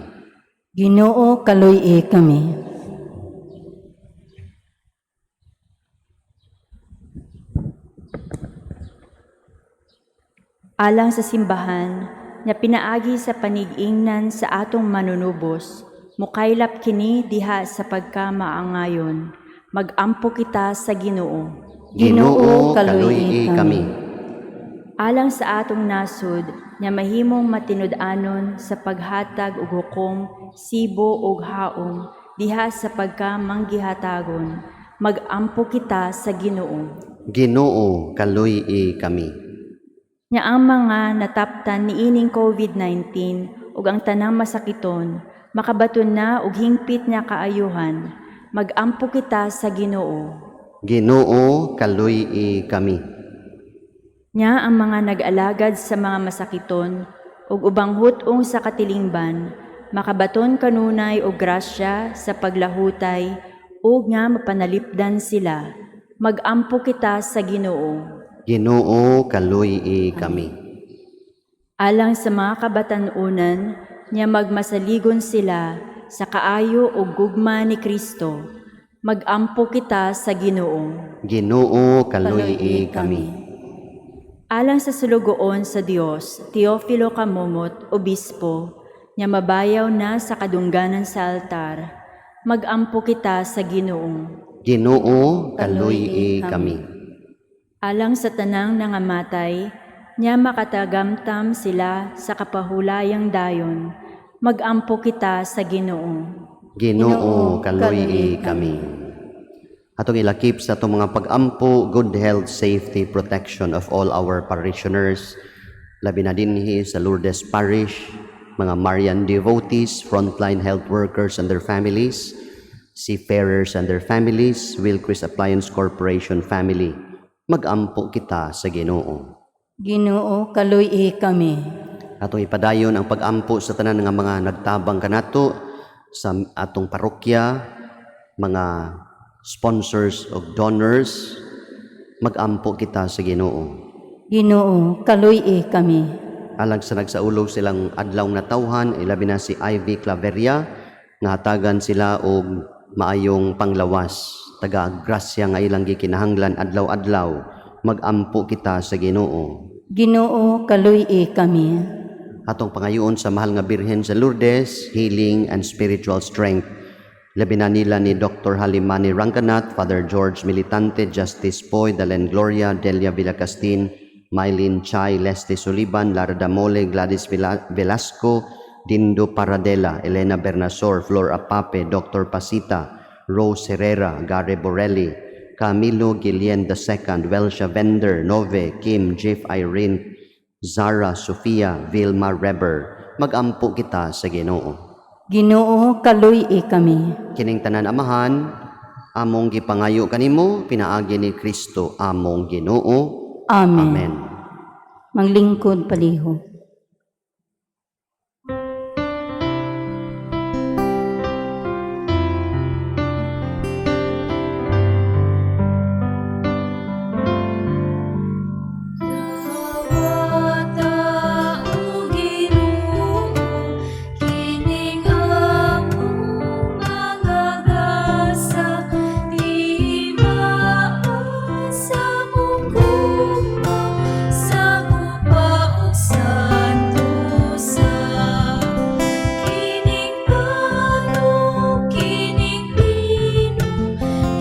S7: Ginoo, kaluy-i kami.
S4: Alang sa simbahan, nga pinaagi sa panigingnan sa atong manunubos, mukaylap kini diha sa pagkamaangayon. Magampo kita sa Ginoo.
S5: Ginoo, kaluy-i kami.
S4: Alang sa atong nasod nga mahimong matinud-anon sa paghatag og hukom, sibo ug haom diha sa pagkamanggihatagon. Magampo kita sa Ginoo.
S5: Ginoo, kaluy-i kami.
S4: Nga ang mga nataptan niining COVID-19 ug ang tanang masakiton makabaton na og hingpit nga kaayuhan. Magampo kita sa Ginoo.
S5: Ginoo, kaluy-i kami.
S4: Nya ang mga nag-alagad sa mga masakiton ug ubang hut-ong sa katilingban makabaton kanunay og grasya sa paglahutay ug nga mapanalipdan sila. Magampo kita sa Ginoo.
S5: Ginoo, kaluy-i kami.
S4: Alang sa mga kabatan-unan nya magmasaligon sila sa kaayo ug gugma ni Kristo. Magampo kita sa Ginoo.
S5: Ginoo, kaluy-i kami.
S4: Alang sa sulugoon sa Dios, Teofilo Camomot, Obispo, nya mabayaw na sa kadungganan sa altar. Magampo kita sa Ginoo.
S5: Ginoo, kaluy-i kami.
S4: Alang sa tanang nangamatay, nya makatagamtam sila sa kapahulayang dayon. Magampo kita sa Ginoo.
S5: Ginoo, kaluy-i kami. Atong ilakip sa atong mga pag-ampo, good health, safety, protection of all our parishioners, labi na dinhi sa Lourdes Parish, mga Marian devotees, frontline health workers and their families, seafarers and their families, Wilcris Appliance Corporation family. Magampo kita sa Ginoo.
S7: Ginoo, kaluy-i kami.
S5: Atong ipadayon ang pagampo sa tanan nga mga nagtabang kanato sa atong parokya, mga sponsors ug donors. Magampo kita sa Ginoo.
S7: Ginoo, kaluy-i kami.
S5: Alang sa nagsaulog silang adlaw natawhan, ilabi na si Ivy Claveria, nga hatagan sila og maayong panglawas, taga grasya nga ilang gikinahanglan adlaw-adlaw. Magampo kita sa Ginoo.
S7: Ginoo, kaluy-i kami.
S5: Atong pangayoon sa mahal nga Birhen sa Lourdes, healing and spiritual strength. Labi na nila ni Dr. Halimani Ranganath, Father George Militante, Justice Poy, Dalen Gloria, Delia Villacastin, Mylene Chai, Leslie Sullivan, Lara Damole, Gladys Velasco, Dindo Paradela, Elena Bernasor, Flor Apape, Dr. Pasita, Rose Herrera, Gary Borelli, Camilo Guillen II, Welsha Vender, Nove, Kim, Jeff Irene, Zara, Sofia, Vilma Reber. Magampo kita sa Ginoo.
S7: Ginoo, kaluy-i kami.
S5: Kining tanan, Amahan, among gipangayo kanimo pinaagi ni Kristo among Ginoo.
S7: Amen.
S5: Amen.
S7: Manglingkod palihog.
S1: Dawata o Ginoo, kining among mga gasa, timaa sa among gugma, sa gupa ug santosa. Kining pano, kining lino,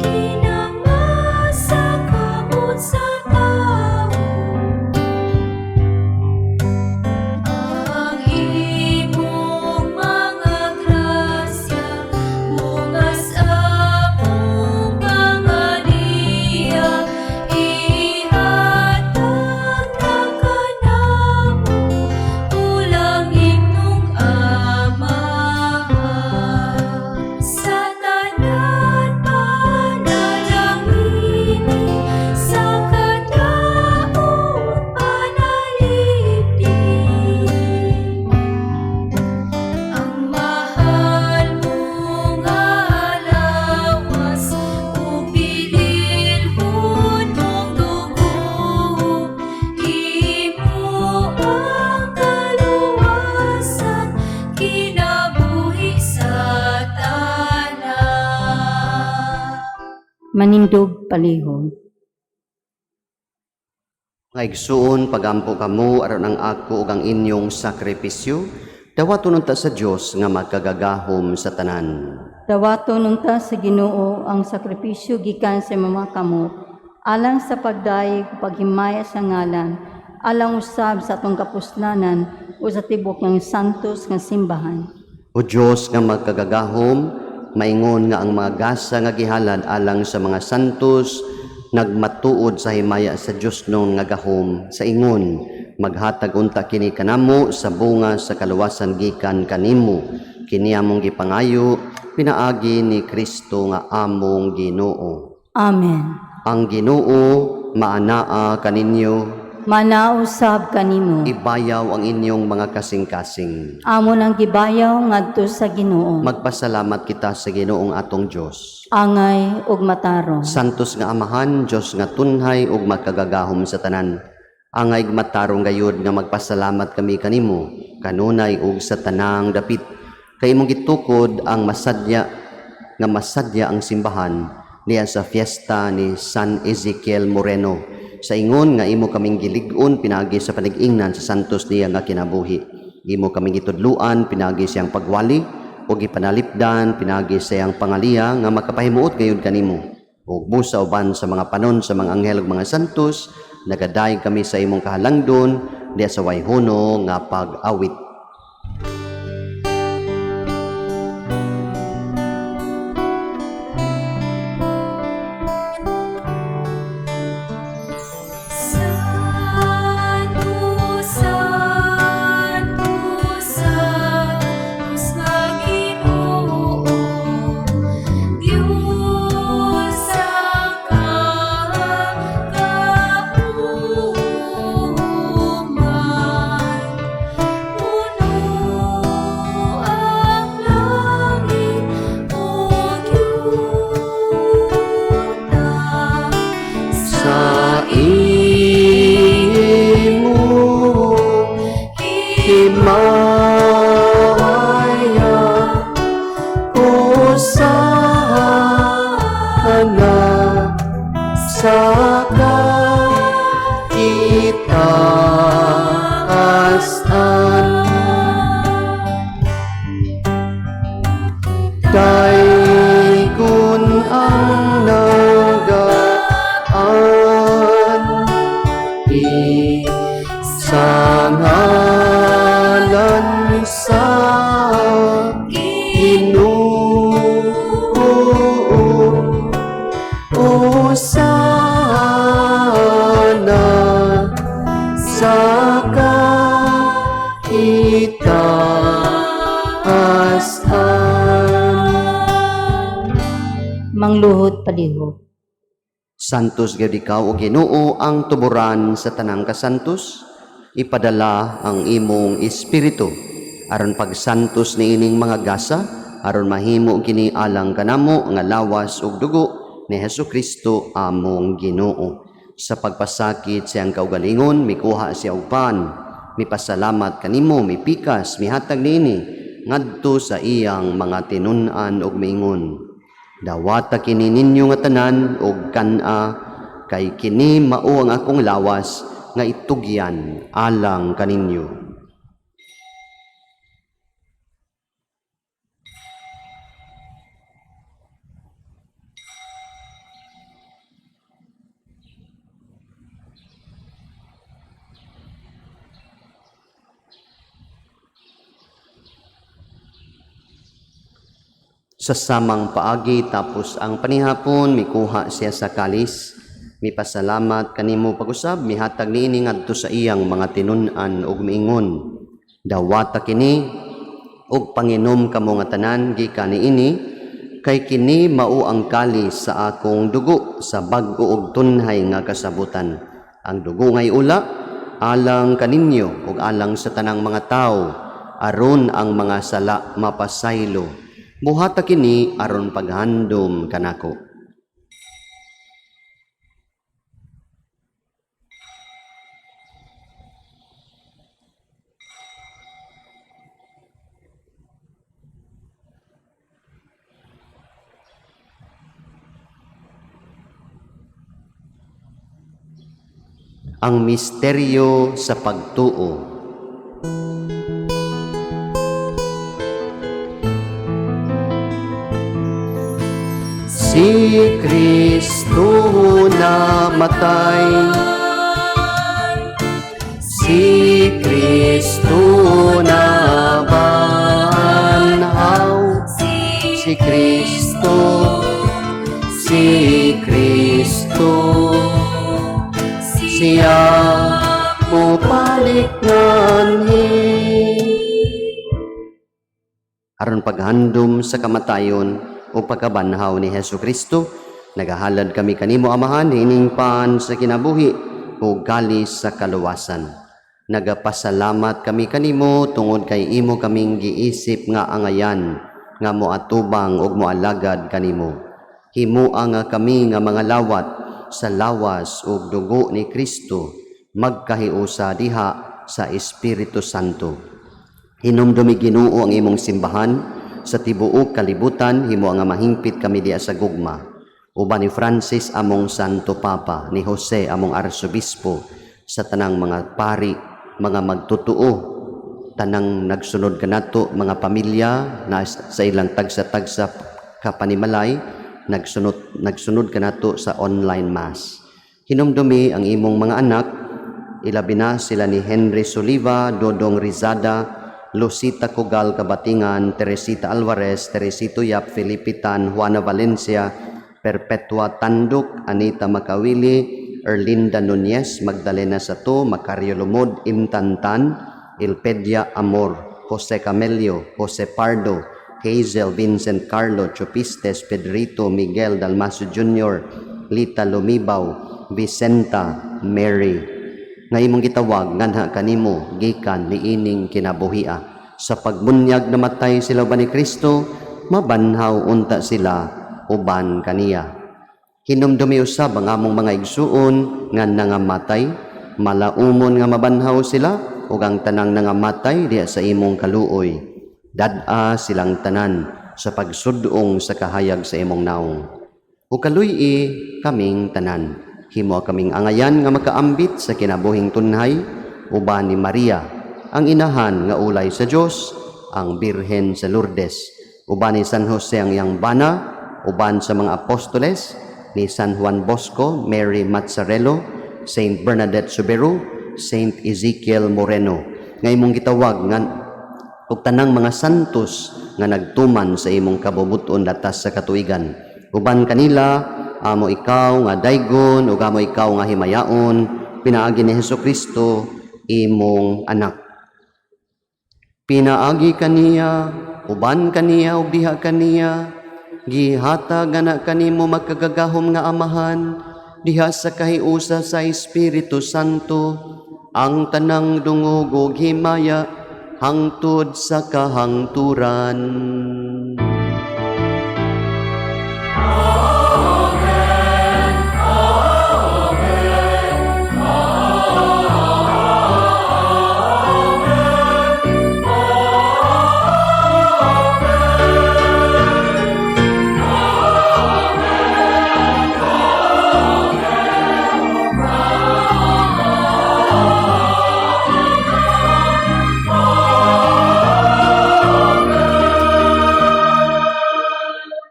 S1: kinamasa kamot sa tawo. Ang imong mga grasya, bungas among pangaliya, ihatag na kanamo, ulangin nung Amahan. Sa tanan panalangini, sa kadaot panalipdi. Ang mahal mong lawas ug bililhon mong dugo, imo ang kaluwasan, kinabuhi sa tanan.
S7: Manindog palihog.
S5: Mga igsuon, pagampo kamo aron ang ako ug ang inyong sakripisyo dawaton unta sa Dios nga makagagahom sa tanan.
S7: Dawaton unta sa Ginoo ang sakripisyo gikan sa mga kamot alang sa pagdayeg ug paghimaya sa ngalan, alang usab sa atong kapuslanan o sa tibok ng santos nga simbahan.
S5: O Dios nga magkagagahom, maingon nga ang mga gasa nga gihalad alang sa mga santos nagmatuod sa himaya sa Dios nung nga gahom sa ingon maghatag unta kini kanamo sa bunga sa kaluwasan gikan kanimo. Kini among gipangayo pinaagi ni Kristo nga among Ginoo.
S7: Amen.
S5: Ang Ginoo maanaa kaninyo.
S7: Manausab kanimo.
S5: Ibayaw ang inyong mga kasing-kasing.
S7: Amo nang gibayaw ngadto sa Ginoo.
S5: Magpasalamat kita sa Ginoong atong Dios.
S7: Angay ug matarong.
S5: Santos nga Amahan, Dios nga tunhay ug makagagahom sa tanan. Angay matarong gayud nga magpasalamat kami kanimo kanunay ug sa tanang dapit. Kay imong gitukod ang masadya nga masadya ang simbahan niya sa fiesta ni San Ezekiel Moreno. Sa ingon nga imo kaming gilig-on pinaagi sa panag-ingnan sa santos niya nga kinabuhi. Imo kaming gitudluan pinaagi siyang pagwali o gipanalipdan pinaagi sa iyang pangaliya nga makapahimuot gayud kanimo. Ug busa uban sa mga panon sa mga anghel ug mga santos, nagadayeg kami sa imong kahalangdon diya sa wayhono nga pag-awit.
S1: Santo, Santo, Santos nga Ginoo, Diyos ang kagagahom.
S5: Himaya, Hosana sa kaitaasan. Daygon ang nagaan, sa ngalan sa Ginoo. Hosana sa kaitaasan.
S7: Mangluhod palihog.
S5: Santos gyud ikaw o Ginoo ang tuburan sa tanang kasantos, ipadala ang imong espiritu aron pagsantos niining mga gasa, aron mahimo kini alang kanamo nga lawas ug dugo ni Hesus Kristo among Ginoo. Sa pagpasakit siyang kaugalingon, mikuha siya og pan, mipasalamat kanimo, mipikas, mihatag niini ngadto sa iyang mga tinun-an ug miingon: Dawata kini ninyo nga tanan og kan-a, kay kini mao ang akong lawas nga itugyan alang kaninyo. Sa samang paagi tapos ang panihapon, mikuha siya sa kalis, mipasalamat kanimo pag-usab, mihatag niini ngadto sa iyang mga tinun-an ug miingon: Dawata kini ug panginom kamo nga tanan gikan niini, kay kini mao ang kalis sa akong dugo sa bag-o ug tunhay nga kasabutan. Ang dugo ngay ula alang kaninyo ug alang sa tanang mga tawo aron ang mga sala mapasaylo. Buhata kini aron paghandom kanako. Ang misteryo sa pagtuo. Si Kristo namatay, si Kristo nabanhaw, si Kristo, si Kristo, siya mobalik nganhi. Aron paghandom sa kamatayon o pagkabanhaw ni Hesus Kristo, nagahalad kami kanimo, Amahan, ining pan sa kinabuhi o galis sa kaluwasan. Nagapasalamat kami kanimo tungod kay imo kaming giisip nga angayan nga moatubang ug moalagad kanimo. Himoa nga kami nga mga lawat sa lawas ug dugo ni Kristo magkahiusa diha sa Espiritu Santo. Hinumdumi, Ginoo, ang imong simbahan sa tibuok kalibutan, himo nga mahingpit kami diha sa gugma. Uban ni Francis among Santo Papa, ni Jose among Arsobispo, sa tanang mga pari, mga magtutuo, tanang nagsunod kanato, mga pamilya na sa ilang tagsa-tagsa kapanimalay, nagsunod kanato sa online mass. Hinumdumi ang imong mga anak, ilabi na sila ni Henry Soliva, Dodong Rizada, Lucita Cugal Kabatingan, Teresita Alvarez, Teresito Yap, Felipe Tan, Juana Valencia, Perpetua Tanduk, Anita Macawili, Erlinda Nunez, Magdalena Sato, Macario Lumod, Imtantan, Ilpedia Amor, Jose Camelio, Jose Pardo, Hazel Vincent Carlo, Chupistes, Pedrito Miguel Dalmaso Jr., Lita Lumibaw, Vicenta Mary, nga imong gitawag nganha kanimo gikan niining kinabuhia. Sa pagbunyag namatay sila uban ni Kristo, mabanhaw unta sila uban kaniya. Hinumdumi usab ang among mga igsuon nga nangamatay, malaumon nga mabanhaw sila. ug ang tanang nangamatay diha sa imong kaluoy. Dad-a silang tanan sa pagsud-ong sa kahayag sa imong naong. Ug kaluy-i kaming tanan. Himoa kaming angayan nga makaambit sa kinabuhing tunhay uban ni Maria, ang inahan nga ulay sa Dios, ang Birhen sa Lourdes, uban ni San Jose ang iyang bana, uban sa mga apostoles, ni San Juan Bosco, Mary Mazzarello, Saint Bernadette Soubirous, Saint Ezekiel Moreno, nga imong gitawag nga ug tanang mga santos nga nagtuman sa imong kabubut-on latas sa katuigan. Uban kanila, amo ikaw nga daygon ug amo ikaw nga himayaon, pinaagi ni Hesukristo, imong anak. Pinaagi kaniya, uban kaniya ug diha kaniya, gihatag ana kanimo makagagahom nga Amahan, diha sa kahiusa sa Espiritu Santo, ang tanang dungog ug himaya hangtod sa kahangturan.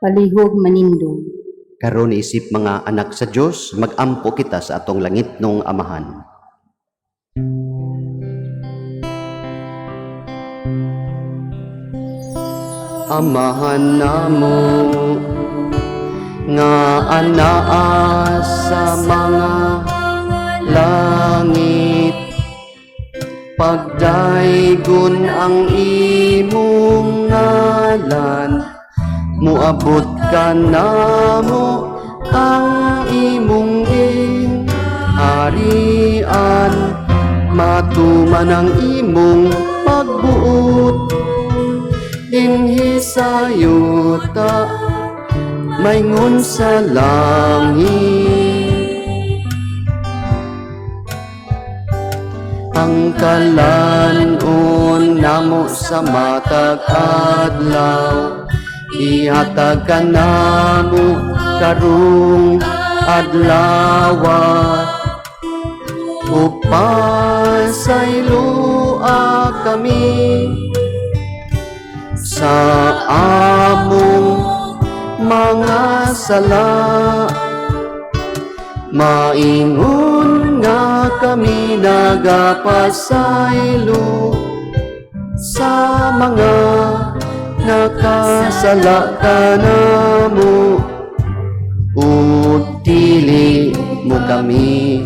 S7: Palihog manindog.
S5: Karon isip mga anak sa Dios, magampo kita sa atong langitnong Amahan. Amahan namo nga anaa sa mga langit, pagdaygon ang imong ngalan, muabot ka namo ang imong harian, matuman ang imong pagbuot dinhi sa yuta maingon sa langit. Ang kalan-on namo sa matag adlaw, ihatag kanamo karong adlawa, ug pasayloa kami sa among mga sala, maingon nga kami nagapasaylo sa mga nakasala kanamo, ug dili mo kami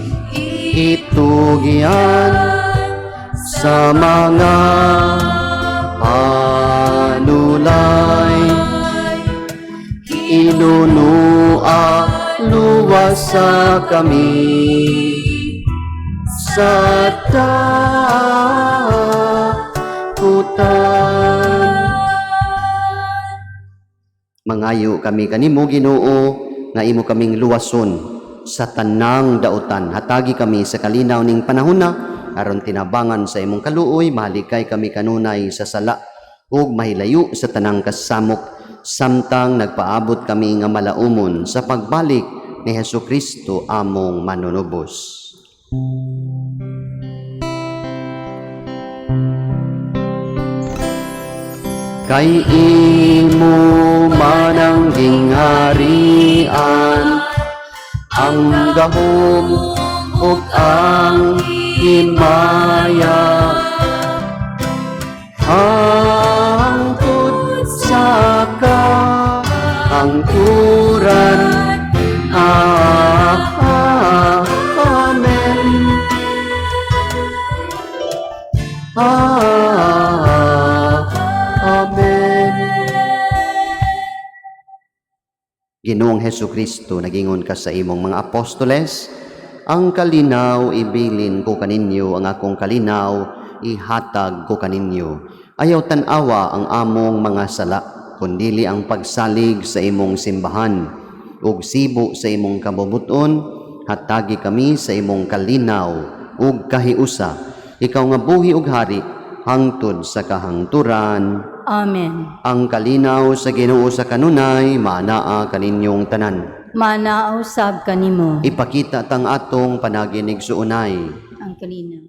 S5: itugian sa mga panulay. Inunua, luwasa kami sa dakutan. Mangayo kami kanimo, Ginoo, nga imo kaming luwason sa tanang dautan. Hatagi kami sa kalinaw ning panahona aron tinabangan sa imong kaluoy mahalikay kami kanunay sa sala ug mahilayo sa tanang kasamok, samtang nagpaabot kami nga malaumon sa pagbalik ni Hesukristo among manunubos. Kay imo man ang gingharian, ang gahom ug ang himaya, hangtod sa kahangturan. Amen. Amen. Ginoong Hesukristo, nagingon ka sa imong mga apostoles, "Ang kalinaw ibilin ko kaninyo, ang akong kalinaw ihatag ko kaninyo. Ayaw tan-awa ang among mga sala, kundili ang pagsalig sa imong simbahan. Ug sibo sa imong kabubuton, hatagi kami sa imong kalinaw ug kahiusa. Ikaw nga buhi ug hari hangtod sa kahangturan.
S7: Amen.
S5: Ang kalinaw sa Ginoo sa kanunay maanaa kaninyong tanan.
S7: Manaa usab kanimo.
S5: Ipakita tang atong panaginigsuonay.
S7: Ang kalinaw.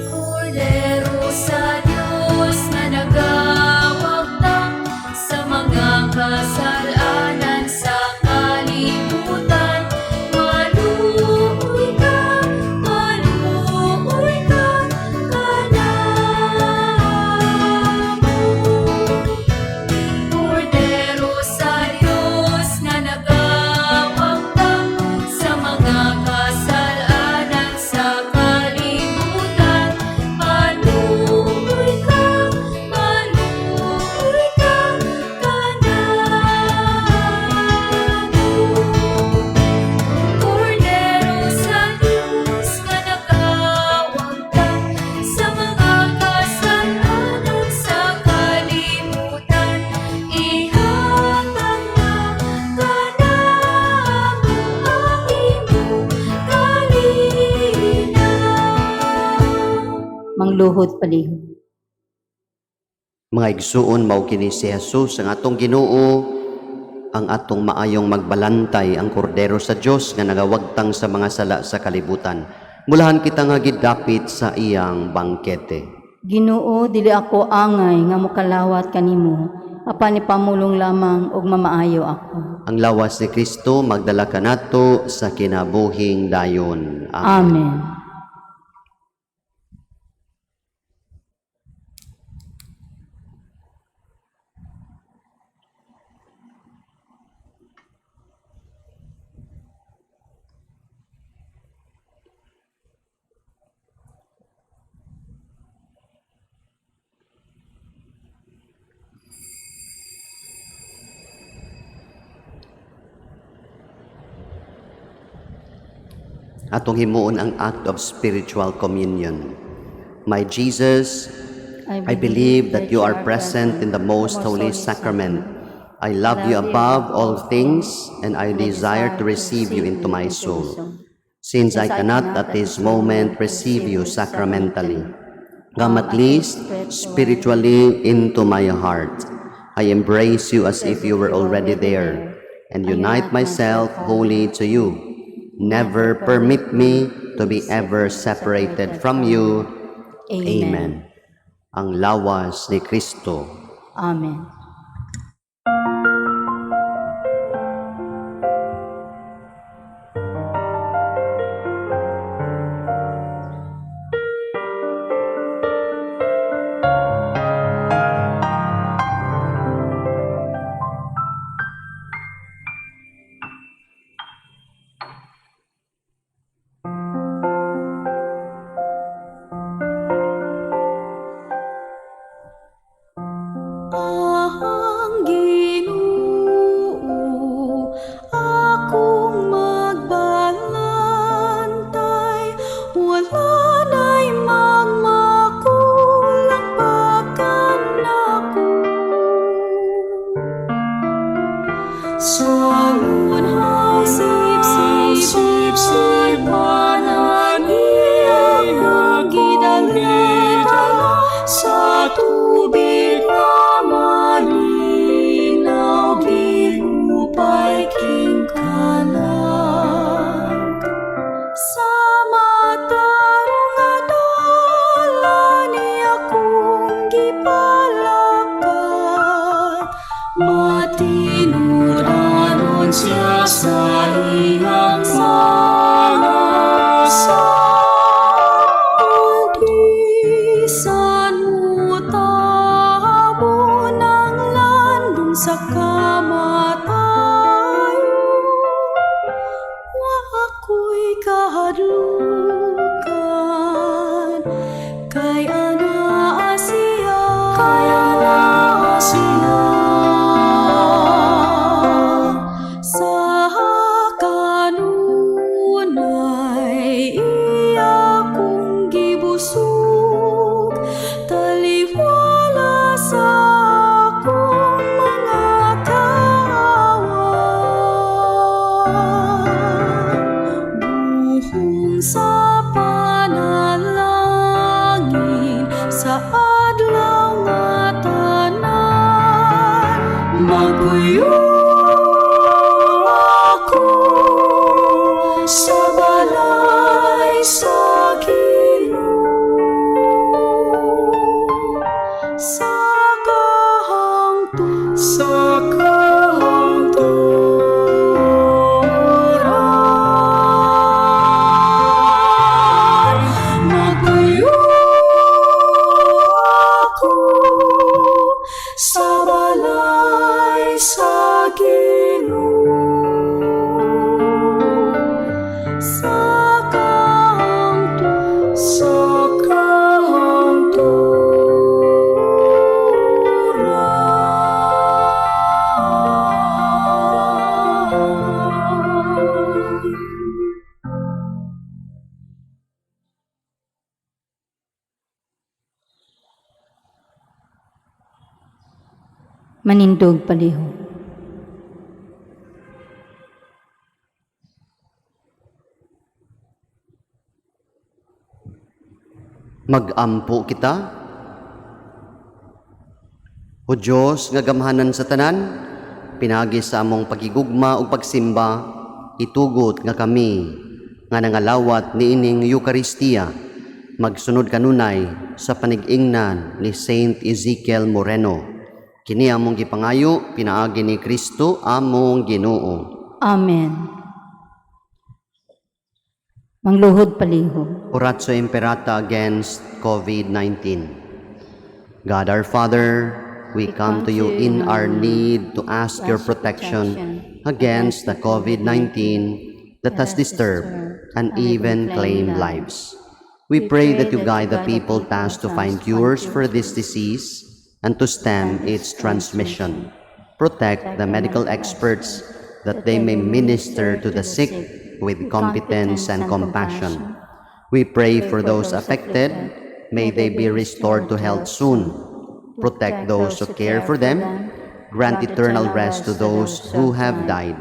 S1: Kordero sa Diyos na nagawagtang sa mga kasalanan sa kalibutan. Maluoy ka, maluoy ka, kanamo. Kordero sa Diyos nga nagawagtang sa mga kasalanan sa kalibutan. Maluoy ka, maluoy ka, kanamo. Kordero sa Diyos nga nagawagtang sa mga kasalanan sa kalibutan. Ihatag na kanamo ang imong kalinaw.
S7: Mangluhod palihog.
S5: Mga igsuon, mao kini si Jesus ang atong Ginoo, ang atong maayong magbalantay, ang kordero sa Dios nga nagawagtang sa mga sala sa kalibutan. Mulahan kita nga gidapit sa iyang bangkete.
S7: Ginoo, dili ako angay nga mokalawat kanimo, apan ipamulong lamang ug mamaayo ako.
S5: Ang lawas ni Kristo magdala kanato sa kinabuhing dayon. Amen.
S7: Amen.
S5: Atong himuon ang act of spiritual communion. My Jesus, I believe that you are present in the most holy sacrament. I love you above all things, and I desire to receive you into my soul. Since I cannot at this moment receive you sacramentally, come at least spiritually into my heart. I embrace you as if you were already there, and unite myself wholly to you. Never permit me to be ever separated from you. Amen. Ang lawas ni Kristo.
S7: Amen.
S1: Ang Ginoo akong magbalantay, wala na'y magmakulang pa kanako. Sa unhang sipsip-sipanan niya gidala sa tubig na malinaw, gihupay king kalag. Sa matarong nga dalan niya akong gipalakat, matinud-anon siya sa iyang pag-asa. Bisan mutabon ang landong sa kamatayon, wa ako'y kahadlukan, kay anaa siya, kay anaa siya sa kanunay.
S7: Manindog palihog.
S5: Magampo kita. O Diyos nga gamhanan sa tanan, pinagi sa among pagigugma ug pagsimba, itugot nga kami nga nangalawat niining Eukaristiya magsunod kanunay sa panig-ingnan ni Saint Ezekiel Moreno. Kini among gipangayo pinaagi ni Kristo among Ginoo.
S7: Amen. Mangluhod palihog.
S5: Oratio Imperata against COVID-19. God our Father, we come to you in our need to ask your protection against the COVID-19 that has disturbed and even claimed lives. We pray that you guide the people tasked to find cures for this disease and to stem its transmission. Protect the medical experts that they may minister to the sick with competence and compassion. We pray for those affected, may they be restored to health soon. Protect those who care for them, grant eternal rest to those who have died.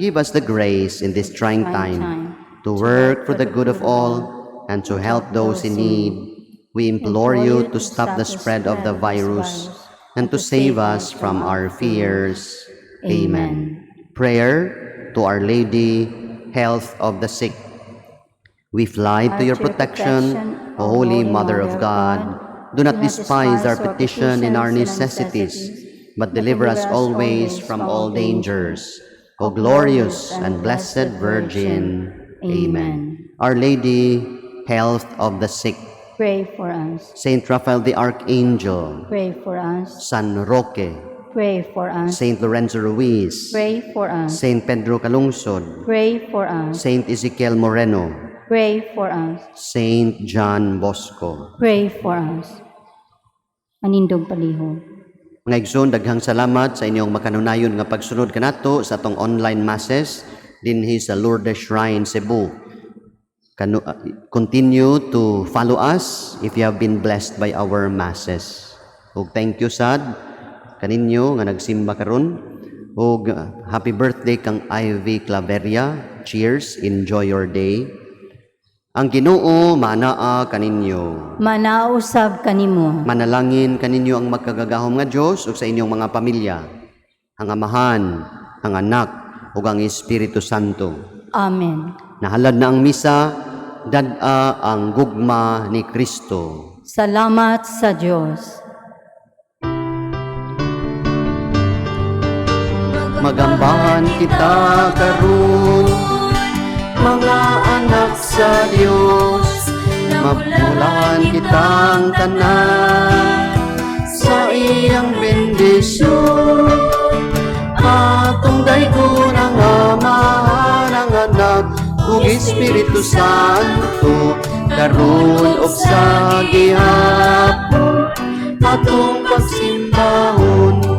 S5: Give us the grace in this trying time to work for the good of all and to help those in need. We implore you to stop the spread of the virus and to save us from our fears. Amen. Prayer to Our Lady, Health of the Sick. We fly to your protection, O Holy Mother of God. Do not despise our petition in our necessities, but deliver us always from all dangers. O glorious and blessed Virgin. Amen. Our Lady, Health of the Sick.
S7: Pray for us.
S5: Saint Raphael the Archangel,
S7: Pray for us.
S5: San Roque,
S7: Pray for us.
S5: Saint Lorenzo Ruiz,
S7: Pray for us.
S5: Saint Pedro Calungsod,
S7: Pray for us.
S5: Saint Ezekiel Moreno,
S7: Pray for us.
S5: Saint John Bosco.
S7: Pray for us. Manindog palihog.
S5: Mga igsoon, daghang salamat sa inyong makanunayon nga pagsunod kanato sa atong online masses dinhi sa Lourdes Shrine, Cebu. Continue to follow us if you have been blessed by our masses. Ug thank you sad kaninyo nga nagsimba karon. Ug happy birthday kang Ivy Claveria. Cheers, enjoy your day. Ang Ginoo manaa kaninyo.
S7: Manausab kanimo.
S5: Manalangin kaninyo ang makagagahom nga Dios ug sa inyong mga pamilya, ang Amahan, ang Anak ug ang Espiritu Santo.
S7: Amen.
S5: Nahalad na ang misa, dad-a ang gugma ni Kristo.
S7: Salamat sa Dios.
S5: Magambahan kita karon, mga anak sa Dios, mapulahan kitang tanan sa iyang bendisyon. Atong daygon ang Amahan, ang Anak ug Espiritu Santo, karon ug sa gihapon atong pagsimbahon.